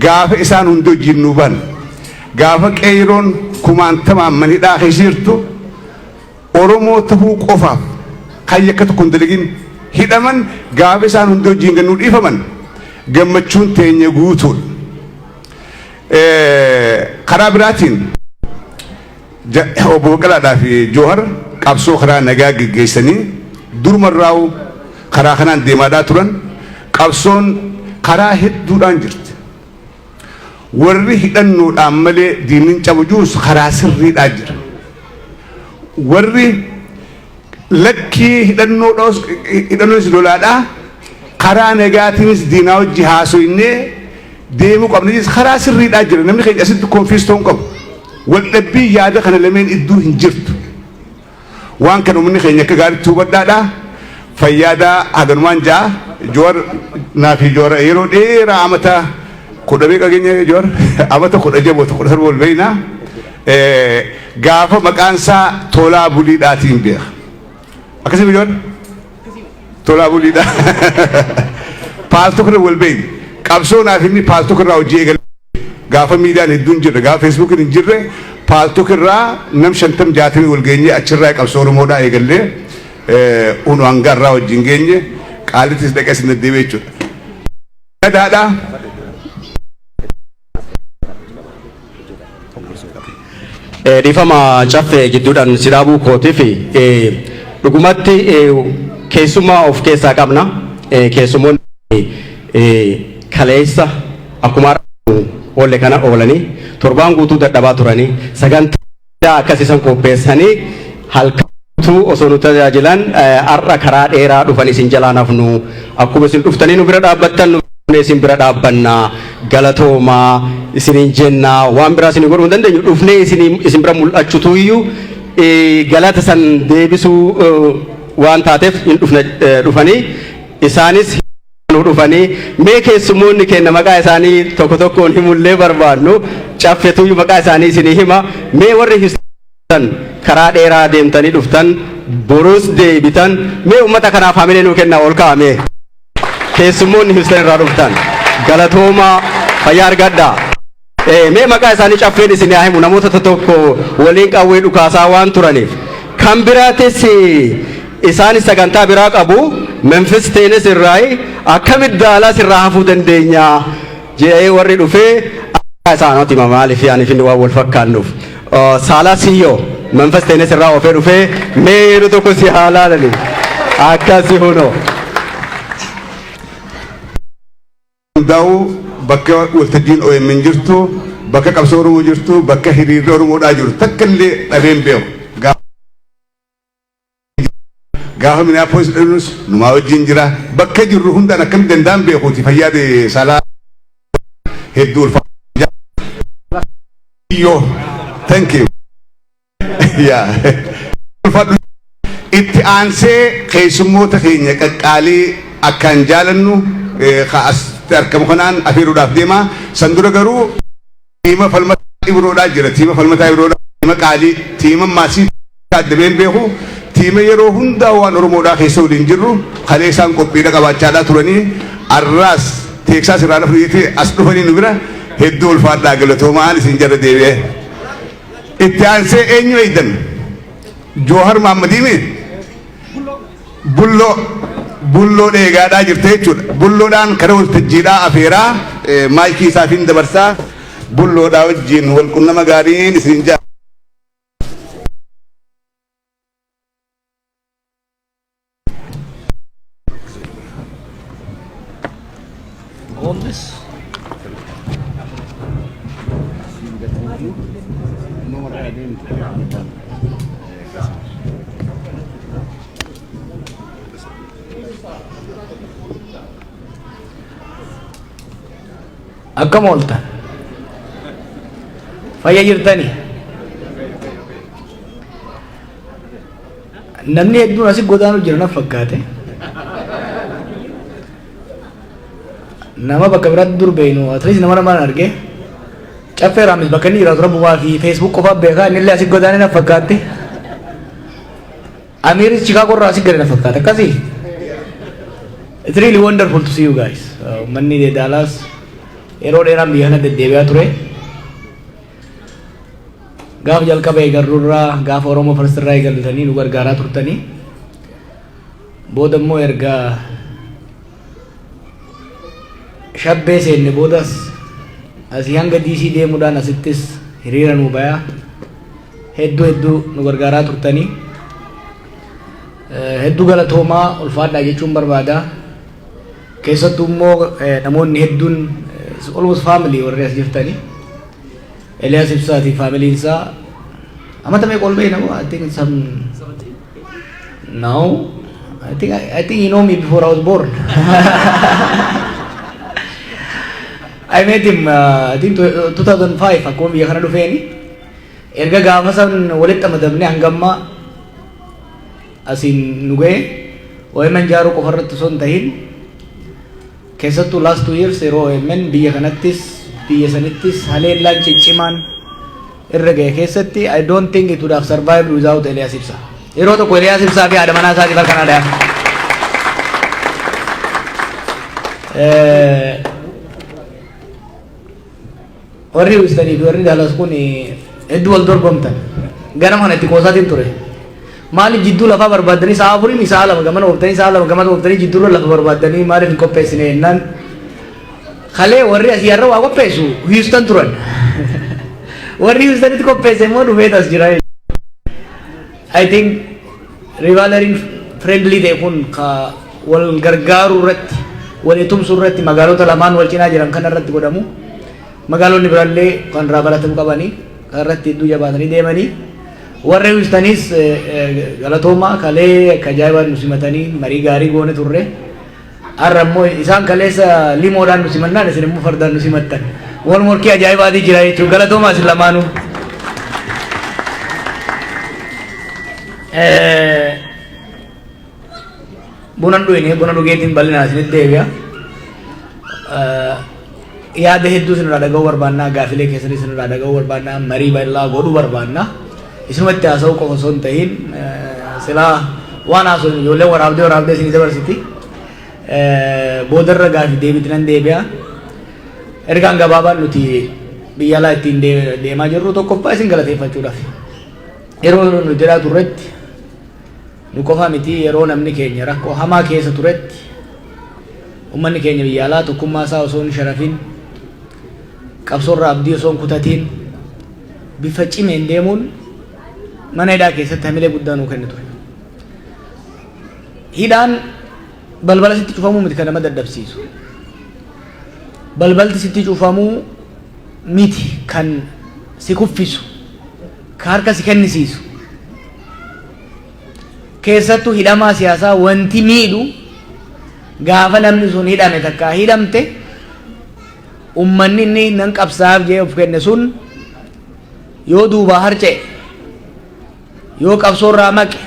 Gaafa isaan hundi hojiin nu ban, gaafa qeeyroon kumaantamaan manidhaa keessa jirtu, Oromoo tahuu qofaaf kan yakka tokko hin dalagin hidhaman, gaafa isaan hundi hojiin gannuu dhiifaman, gammachuun teenya guutuudha. Karaa biraatiin obbo Baqqalaadhaa fi Joohar qabsoo karaa nagaa geggeessanii durumarraa'u karaa kanaan deemaadhaa turan. Qabsoon karaa hedduudhaan jirti. Warri hidhannoodhaan malee diinni cabu jirus karaa sirriidhaan jira. Warri lakkii, hidhannoonis lolaadhaa, karaa nagaatiinis diinaa wajji haasoynee deemuu qabna, karaa sirriidhaa jira. Namni keenya asitti confuse ta'uu qabu. Waldhabbii yaada kana lameen idduu hin jirtu. Waan kana uummanni keenya akka gaariitti hubadhaadha. Fayyaadaa, haganumaan ja'a. Joowar naa fi Joowar yeroo dheeraa, amata 10 meeqa keenya, Joowar, amata 16 moota 17 ol beekna. Gaafa maqaan isaa Tolaa Buliidhaatiin beeka. Akkasii, Joowar? Tolaa Buliidha. Paltalk irra wal beekna. Qabsoo naaf inni Paltalk irraa hojii eegale. Gaafa miidiyaan hedduun jirre, gaafa Facebookiin hin jirre, Paltalk irraa nam 50 60 wal geenye, achirraa qabsoo Oromoodhaa eegallee unu hanga irraa wajjin geenye, Qaallittis dhaqee sin deddeebi'e jechuudha. Gadaadhaa. Dhiifama Caffee, gidduudhaan si dhaabuu kootiif. Dhugumatti keessummaa of keessaa qabna. Keessummoonni kaleessa akkuma oolle kana oolanii, torbaan guutuu dadhabaa turanii, sagantaa akkasiisan qopheessanii halkan Osoo nu tajaajilan har'a karaa dheeraa dhufan isin jalaan hafnu. Akkuma isin dhuftanii nu bira dhaabbattan, nu isin bira dhaabbannaa, galatoomaa isiniin jennaa. Waan biraa isin godhuu hin dandeenyu. Dhufnee isin bira mul'achuutu iyyuu galata san deebisuu waan taateef hin dhufne. Dhufanii isaanis nu dhufanii. Mee keessummoonni keenya maqaa isaanii tokko tokkoon himullee barbaannu, caffetuyyuu maqaa isaanii isinii hima. Mee warri Houston karaa dheeraa deemtanii dhuftan, borus deebitan, mee ummata kanaaf hamilee nuu kennaa, ol kaa'ame. Keessummoonni Houston irraa dhuftan, galatoomaa, fayyaa argadhaa. Mee maqaa isaanii caffeen isin haa himu, namoota tokko waliin qawwee dhukaasaa waan turaniif. Kan biraatis isaanis sagantaa biraa qabu. Memphis Tennessee irraa akkamitti Dallas irraa hafuu dandeenya jedhee warri dhufee isaanoti hima, maaliif yaaniif inni waan wal fakkaannuuf. Saalaa Siyyoo Memphis Tennessee irraa oofee dhufee, mee yeroo tokko si haa laalani akkasi hunoo. Hundaa'u bakka waltajjiin OMN jirtu, bakka qabsoo Oromoo jirtu, bakka hiriirri Oromoodhaa jiru takka illee dhabeen beeku. Gaafa Minneapolis dhufnus numaa wajjin jira. Bakka jirru hundaan akkamitti danda'an beekuuti fayyaade. Saalaa, hedduu ulfaata. Yoo, thank you. Yeah. Ulfaadhu. Itti aansee keessummoota keenya qaqqaalii akkaan jaalannu ka asitti argamu kanaan afeeruudhaaf deema. San dura garuu tiima Falmataa Ibroodhaa jira. Tiima Falmataa Ibroodhaa, tiima qaalii, tiima maasii addabeen beeku, tiima yeroo hundaa waan Oromoodhaa keessa waliin jirru, kalee isaan qophiidha qabaachaadhaa turanii, arraas Teeksaas irraa dhufanii as dhufanii nu bira. Hedduu ulfaadhaa, galatoomaan isin jala deebi'ee. Itti aansee eenyu eeydan? Joohar Maammadiimi Bulloo, Bulloo dheegaadhaa jirte jechuudha. Bulloodhaan kara waltajjiidhaa afeeraa, maayikii isaatiin dabarsaa. Bulloodhaa wajjin wal qunnama gaariin isin jaa. On this. Akkam ooltan? Fayya jirtanii? Namni hedduun asi godaanu jira na fakkaate. Nama bakka biraatti dur beeynu, at least nama namaan arge. Caffee Raamis bakka inni jiraatu rabbumaa fi Facebook qofaa beekaa, inni illee asi godaane na fakkaatte. Amiiris Chicago irraa asi gale na fakkaate akkasii. It's really wonderful to see you guys. Uummanni Dallas yeroo dheeraan biyya kana deddeebi'aa ture. Gaafa jalqaba eegarruurraa, gaafa Oromoo First irraa eegaltanii nu gargaaraa turtanii. Booda immoo erga shabbee seenne boodas asii hanga DC deemuudhaan asittis hiriira nu bayaa hedduu hedduu nu gargaaraa turtanii. Hedduu galatoomaa, ulfaadhaa jechuun barbaada. Keessattuu immoo namoonni hedduun almost family warri as jirtanii. Eliyaas Ibsaatii faamiliin isaa amata meeqa ol beekna? I think some, no, I think you know me before I was born. I met him I think 2005 akkuma biyya kana dhufeeni. Erga gaafa san walitti amadamne hangamma asiin nu ga'e. OMN jaaruu qofa irratti osoo hin tahin, keessattuu last 2 years yeroo OMN biyya kanattis biyya sanittis haleellaan ciccimaan irra ga'e keessatti, I don't think it would have survived without Elias Ibsa. Yeroo tokko Elias Ibsaa fi haadha manaa isaatiif harka naa dhayaa. Warri Houstonii fi warri Dallas kun hedduu wal dorgomtan. Ganama kana itti qoosaatiin ture. Maaliif jidduu lafaa barbaaddanii sa'a 4 sa'a 2 gamana ooftanii, sa'a 2 gamana ooftanii, jidduurra lafa barbaaddanii maaliif hin qopheessine jennaan, kalee warri asii har'a waa qopheessu Houston turan. Warri Houstonitti qopheesse immoo dhufee as jira. I think rivalryn friendly ta'e kun ka wal gargaaruu irratti, walii tumsuu irratti magaalota lamaan wal cinaa jiran kana irratti godhamu, magaalonni biraallee kan irraa baratamuu qabanii kan irratti hedduu jabaatanii deemanii. Warri Houstoniis galatoomaa, kalee akka ajaa'ibaan nu simatanii marii gaarii goone turre. Har'a immoo isaan kaleessa limoodhaan nu simannaan isin immoo fardaan nu simattan. Wal morkii ajaa'ibaatii jira jechuudha. Galatoomaa isin lamaanuu. Buna dhugine, buna dhugeetiin bal'inaan isinitti deebi'a. Yaada hedduu isinirraa dhaga'uu barbaannaa, gaafilee keessanii isinirraa dhaga'uu barbaannaa, marii bal'aa godhuu barbaannaa. Isinumatti haasa'uu qofa osoo hin ta'iin, silaa waan haasa'u ijoolleen waraabdee waraabdee isinii dabarsiti. Boodarra gaafii deebiitti nan deebi'a. Ergaan gabaabaan nuti biyya alaa ittiin deemaa jirru tokkoffaa isin galateeffachuudhaaf. Yeroo nu jedhaa turretti, nu qofa miti, yeroo namni keenya rakkoo hamaa keessa turetti ummanni keenya biyya alaa tokkummaa isaa osoo hin sharafin, qabsoorraa abdii osoo hin kutatiin, bifa cimeen deemuun mana hidhaa keessatti hamilee guddaa nuu kenne ture. Hidhaan balbala sitti cufamuu miti kan nama dadhabsiisu. Balbalti sitti cufamuu miti kan si kuffisu, ka harka si kennisiisu. Keessattuu hidhamaa siyaasaa wanti miidhu gaafa namni sun hidhame takkaa hidhamte, ummanni inni nan qabsaa'aaf jedhee of kenne sun yoo duubaa harca'e, yoo qabsoo irraa maqe,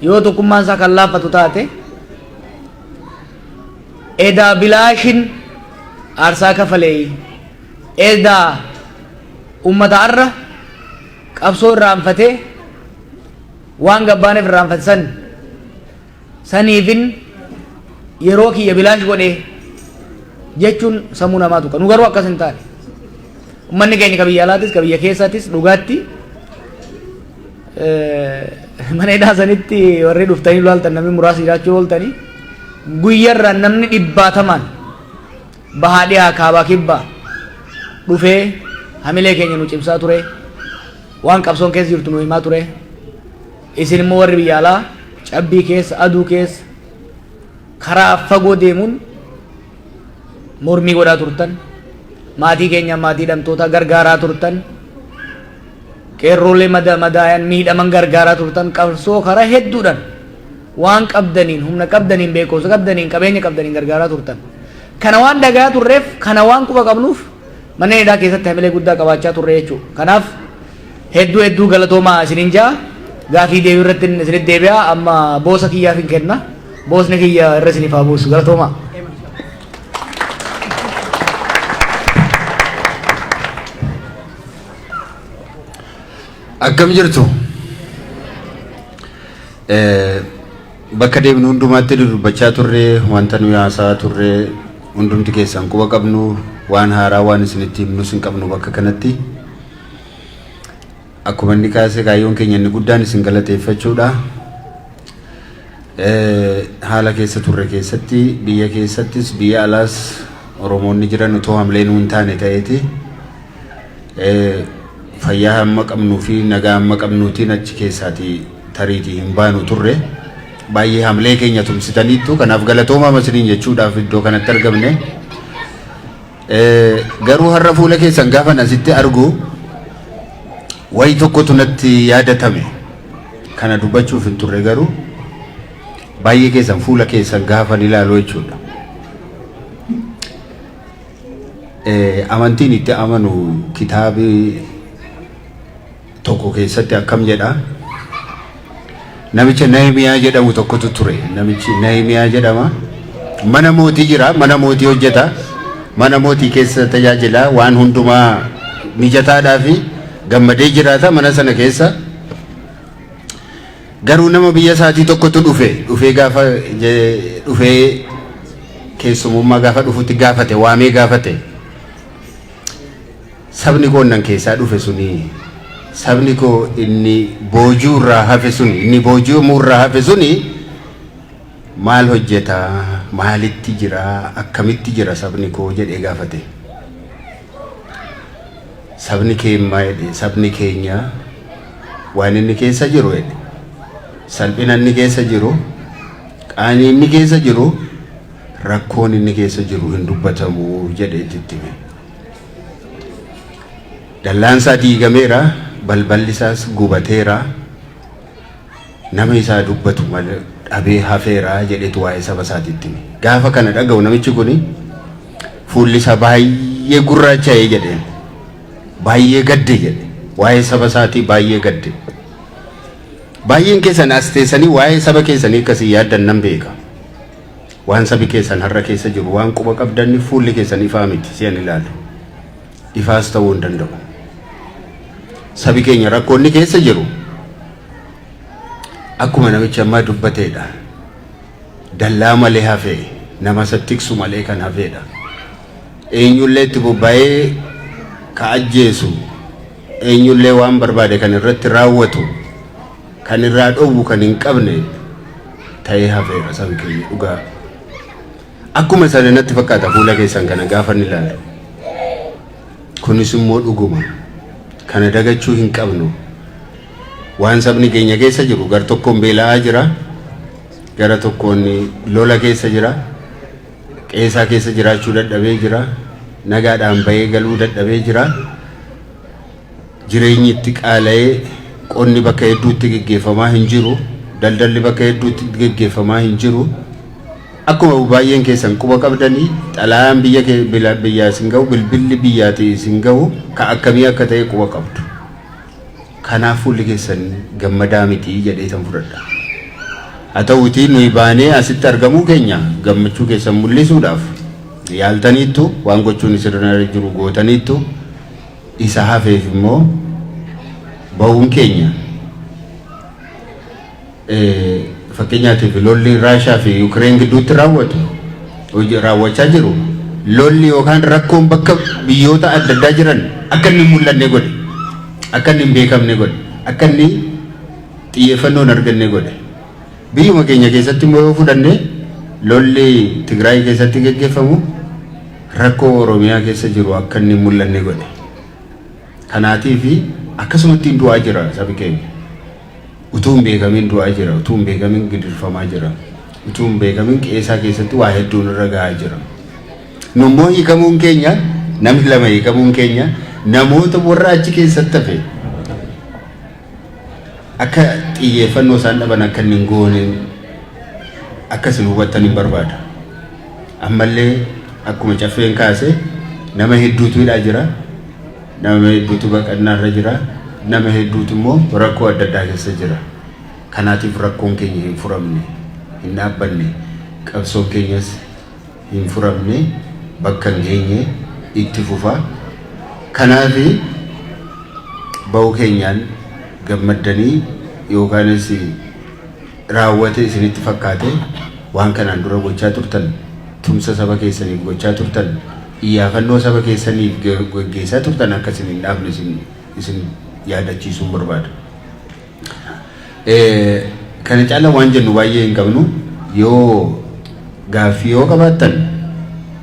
yoo tokkummaan isaa kan laaffatu taate, edaa bilaashin aarsaa kafalee, edaa ummata arra qabsoo irraanfatee waan gabbaaneef irraanfate san saniifin yeroo kiyya bilaash godhe jechuun sammuu namaa tuqa. Nu garuu akkas hin taane. Ummanni keenya ka biyya alaatis ka biyya keessaatis dhugaatti mana hidhaa sanitti warri dhuftanii ilaaltan, namni muraasni jiraachuu ooltanii, guyyarraan namni dhibbaatamaan bahaa dhihaa kaabaa kibbaa dhufee hamilee keenya nu cimsaa ture, waan qabsoon keessa jirtu nu himaa ture. Isin immoo warri biyya alaa cabbii keessa, aduu keessa, karaa fagoo deemuun mormii godhaa turtan, maatii keenya, maatii hidhamtoota gargaaraa turtan, qeerroolee madaayan miidhaman gargaaraa turtan, qabsoo karaa hedduudhaan waan qabdaniin, humna qabdaniin, beekumsa qabdaniin, qabeenya qabdaniin gargaaraa turtan. Kana waan dhagaa turreef, kana waan quba qabnuuf, manneen hidhaa keessatti hamilee guddaa qabaachaa turre jechuudha. Kanaaf hedduu hedduu galatoomaa isinin jaa. Gaafii deebii irratti isinitti deebi'a. Amma boosa kiyyaaf hin kenna. Boosni kiyya irra isiniif haa buusu. Galatoomaa. Akkam jirtu? Bakka deemnu hundumaatti dubbachaa turre, wanta nuyi haasa'aa turre hundumti keessan quba qabnu, waan haaraa waan isinitti himnus hin qabnu bakka kanatti. Akkuma inni kaase, kaayyoon keenya inni guddaan isin galateeffachuudha. Haala keessa turre keessatti, biyya keessattis biyya alaas Oromoonni jiran utoo hamlee nuun taane ta'eeti. Fayyaa hamma qabnuu fi nagaa hamma qabnuutiin achi keessaatii tariitii hin baanu turre. Baay'ee hamlee keenya tumsitaniittu, kanaaf galatoomaa isiniin jechuudhaaf iddoo kanatti argamne. Garuu har'a fuula keessan gaafan asitti argu wayi tokkotu natti yaadatame. Kana dubbachuuf hin turre, garuu baay'ee keessan fuula keessan gaafan ilaalu jechuudha. Amantiin itti amanu kitaabi tokko keessatti akkam jedha? Namicha Nahimiyaa jedhamu tokkotu ture. Namichi Nahimiyaa jedhama. Mana mootii jira, mana mootii hojjeta. Mana mootii keessa tajaajila, waan hundumaa mijataadhaa fi gammadee jiraata mana sana keessa. Garuu nama biyya isaatii tokkotu dhufe. Dhufee gaafa dhufee keessumummaa gaafa dhufutti gaafate, waamee gaafate. Sabni koo nan keessaa dhufe suni, sabni koo inni boojuu irraa hafe suni, inni booji'amuu irraa hafe suni maal hojjeta, maalitti jira, akkamitti jira sabni koo jedhee gaafate. Sabni keemmaa jedhe, sabni keenya waan inni keessa jiru jedhe, salphina inni keessa jiru, qaanii inni keessa jiru, rakkoon inni keessa jiru hin dubbatamu jedhee itti hime. Dallaan isaa diigameera. Balballi isaas gubateera. Nama isaa dubbatu malee dhabee hafeera jedhetu waa'ee saba isaatiitti hime. Gaafa kana dhaga'u namichi kuni fuulli isaa baay'ee gurraacha'ee jedheen. Baay'ee gadde jedhe. Waa'ee saba isaatii baay'ee gadde. Baay'een keessan as teessanii waa'ee saba keessanii akkasii yaaddan nan beeka. Waan sabi keessan har'a keessa jiru waan quba qabdanni fuulli keessan ifaa miti si'an ilaalu. Ifaas ta'uu hin danda'u. Sabi keenya rakkoonni keessa jiru akkuma namichi ammaa dubbateedha. Dallaa malee hafee, nama isa tiksu malee kan hafeedha. Eenyullee itti bobba'ee ka ajjeesu, eenyullee waan barbaade kan irratti raawwatu, kan irraa dhowwu kan hin qabne ta'ee hafeera sabi keenya dhugaa. Akkuma sana natti fakkaata fuula keessan kana gaafa inni ilaalu. Kunis immoo dhuguma. Kana dagachuu hin qabnu. Waan sabni keenya keessa jiru gar tokkoon beela'aa jira, gara tokkoon lola keessa jira, qeesaa keessa jiraachuu dadhabee jira, nagaadhaan bahee galuu dadhabee jira. Jireenyi itti qaala'ee, qonni bakka hedduutti geggeeffamaa hin jiru, daldalli bakka hedduutti geggeeffamaa hin jiru. Akkuma baay'een keessan quba qabdanii, xalayaan biyya biyyaa isin ga'u, bilbilli biyyaatii isin ga'u ka akkamii akka ta'e quba qabdu. Kanaaf fuulli keessan gammadaa miti jedhee tan fudhadha. Haa ta'uutii nuyi baanee asitti argamuu keenya gammachuu keessan mul'isuudhaaf yaaltaniittu, waan gochuun isin jiru gootaniittu, isa hafeef immoo ba'uun keenya, fakkeenyaatiif lolli Raashaa fi Yukireen gidduutti raawwatu, raawwachaa jiru, lolli yookaan rakkoon bakka biyyoota adda addaa jiran akka inni hin mul'anne godhe, akka inni hin beekamne godhe, akka inni xiyyeeffannoo hin arganne godhe. Biyyuma keenya keessatti immoo yoo fudhanne, lolli Tigraay keessatti geggeeffamu rakkoo Oromiyaa keessa jiru akka inni hin mul'anne godhe. Kanaatiif akkasumatti du'aa jira sabi keenya. Utuu hin beekamin du'aa jira, utuu hin beekamin gidirfamaa jira, utuu hin beekamin qeesaa keessatti waa hedduun irra gahaa jira. Nummoo hiikamuun keenya, namni lama hiikamuun keenya, namoota warra achi keessatti hafe akka xiyyeeffannoo isaan dhaban akka inni hin goone akka isin hubattan hin barbaada. Ammallee akkuma Caffeen kaase, nama hedduutu hidhaa jira, nama hedduutu baqannaarra jira, nama hedduutu immoo rakkoo adda addaa keessa jira. Kanaatiif rakkoon keenya hin furamne, hin dhaabbanne, qabsoon keenyas hin furamne, bakka hin geenye, itti fufa. Kanaaf ba'uu keenyaan gammaddanii yookaanis raawwate isinitti fakkaate, waan kanaan dura gochaa turtan, tumsa saba keessaniif gochaa turtan, iyyaafannoo saba keessaniif geggeessaa turtan akka isin hin dhaabne isin yaadachiisuun barbaada. Kana caala waan jennu baay'ee hin qabnu. Yoo gaaffii yoo qabaattan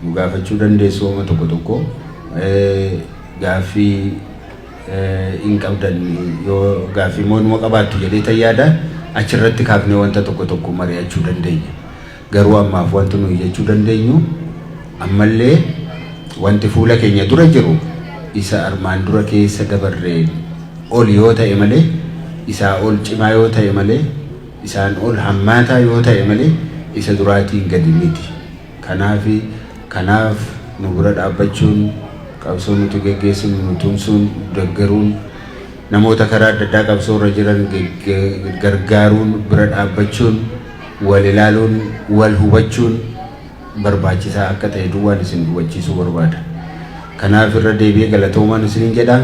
nu gaafachuu dandeessu. Oma tokko tokko gaaffii hin qabdan, yoo gaaffii immoo numa qabaattu jedhee tan yaada, achirratti kaafnee wanta tokko tokko mari'achuu dandeenya. Garuu ammaaf wanti nuyi jechuu dandeenyu, ammallee wanti fuula keenya dura jiru isa armaan dura keessa dabarreen ol yoo ta'e malee, isaa ol cimaa yoo ta'e malee, isaan ol hammaataa yoo ta'e malee, isa duraatiin gadi miti. Kanaaf nu bira dhaabbachuun, qabsoo nuti geggeessinu nu tumsuun, deeggaruun, namoota karaa adda addaa qabsoo irra jiran gargaaruun, bira dhaabbachuun, wal ilaaluun, wal hubachuun barbaachisaa akka ta'e duwwaan isin hubachiisuu barbaada. Kanaaf irra deebi'ee galatoomaan isiniin jedha.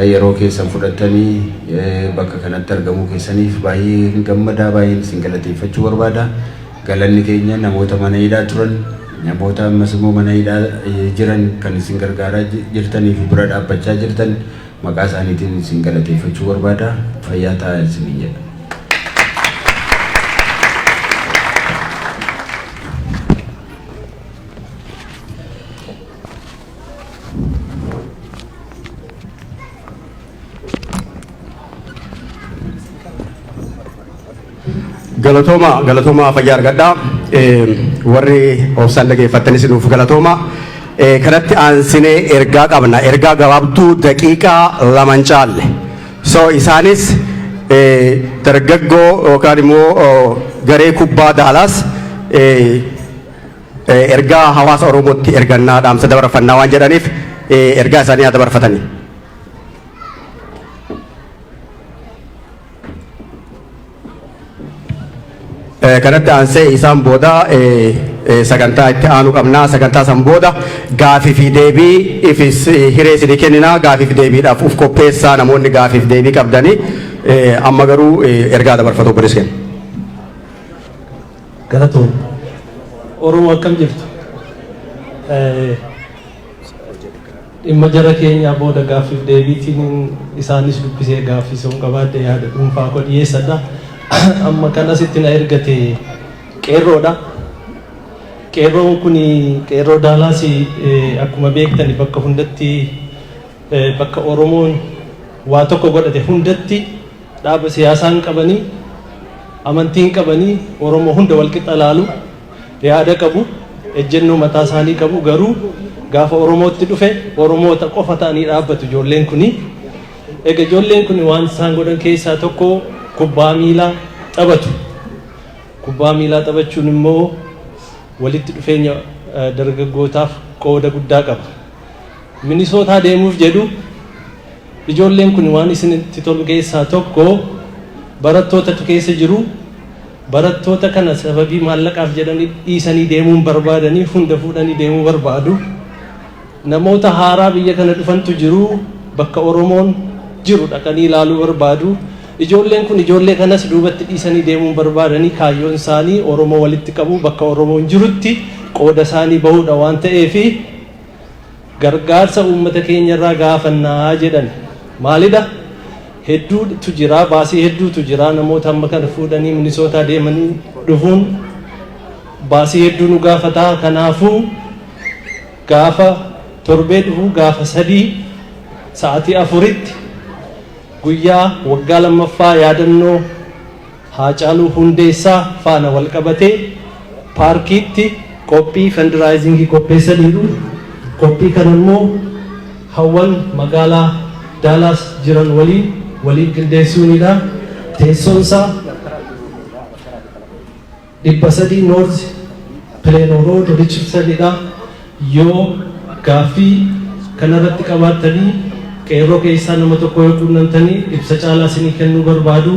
Yeroo keessan fudhattanii bakka kanatti argamuu keessaniif baay'ee gammadaa, baay'een isin galateeffachuu barbaada. Galanni keenya namoota mana hidhaa turan, namoota ammas immoo mana hidhaa jiran kan isin gargaaraa jirtanii fi bira dhaabbachaa jirtan maqaa isaaniitiin isin galateeffachuu barbaada. Fayyaa ta'aa isiniin jedha. Galatooma, galatooma, fayyaa argadhaa. Warri obsaan dhageeffattanis nuuf galatooma. Kanatti aansinee ergaa qabna. Ergaa gabaabduu daqiiqaa 2 caalle. So isaanis dargaggoo yookaan immoo garee kubbaa Daalaas ergaa hawaasa Oromootti ergannaa, dhaamsa dabarfannaa waan jedhaniif, ergaa isaanii haa dabarfatanii. Kanatti aansee isaan booda sagantaa itti aanu qabnaa. Sagantaa san booda gaafii fi deebii ifis hiree isinii kenninaa. Gaafii fi deebiidhaaf uf qopheessaa, namoonni gaafii fi deebii qabdanii. Amma garuu ergaa dabarfatu obboleessi keenya. Galatoom. Oromoo, akkam jirtu? Dhimma jara keenyaa booda gaaffiif deebiitiin isaanis dubbisee gaaffii sun qabaadhe yaada dhuunfaa koo dhiyeessadha. Amma kan asitti na ergate qeerroodha. Qeerroon kun, qeerroo Daalaas, akkuma beektani bakka hundatti, bakka Oromoon waa tokko godhate hundatti, dhaaba siyaasaa hin qabanii, amantii hin qabanii, Oromoo hunda walqixa laalu, yaada qabu, ejjennoo mataa isaanii qabu. Garuu gaafa Oromootti dhufe Oromoota qofa ta'anii dhaabbatu ijoolleen kuni. Egaa ijoolleen kun waan isaan godhan keessaa tokko kubbaa miilaa taphatu. Kubbaa miilaa taphachuun immoo walitti dhufeenya dargaggootaaf qooda guddaa qaba. Minisootaa deemuuf jedhu. Ijoolleen kun waan isinitti tolu keessaa tokko barattootatu keessa jiru. Barattoota kana sababii maallaqaaf jedhanii dhiisanii deemuun barbaadanii hunda fuudhanii deemuu barbaadu. Namoota haaraa biyya kana dhufantu jiru, bakka Oromoon jiru dhaqanii ilaaluu barbaadu. Ijoolleen kun ijoollee kanas duubatti dhiisanii deemuun barbaadanii. Kaayyoon isaanii Oromoo walitti qabu, bakka Oromoon jirutti qooda isaanii bahuudha waan ta'eefi gargaarsa uummata keenya irraa gaafannaa jedhan. Maalidha? Hedduutu jira, baasii hedduutu jira. Namoota amma kana fuudhanii Minisootaa deemanii dhufuun baasii hedduu nu gaafataa. Kanaafuu gaafa torbee dhufu, gaafa 3, sa'aatii 4tti, guyyaa waggaa lammaffaa yaadannoo Haacaaluu Hundeessaa faana wal qabatee paarkiitti qophii fundraisingii qopheessaniiru. Qophii kana immoo hawwan magaalaa Daalaas jiran waliin qindeessuunidha. Teessoon isaa 300 North Plano Road, Richardsonidha. Yoo gaaffii kanarratti qabaattanii qeerroo keessaa nama tokko yoo quunnamtanii ibsa caalaa isinii kennuu barbaadu.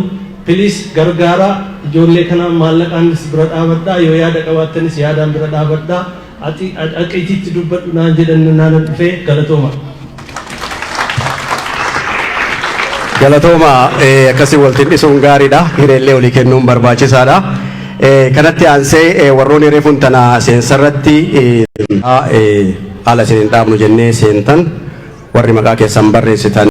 Please gargaaraa ijoollee kanaan, maallaqaanis bira dhaabadhaa, yoo yaada qabaattanis yaadaan bira dhaabadhaa. Ati dhaqiitiitti dubbadhu naan jedhan, naanan dhufee. Galatooma. Galatooma. Akkasii waltiin dhisuun gaariidha. Hireellee olii kennuun barbaachisaadha. Kanatti aansee warroonni reefuun tana seensarratti haala isin hin dhaabnu jennee seentan, warri maqaa keessan barreessitan.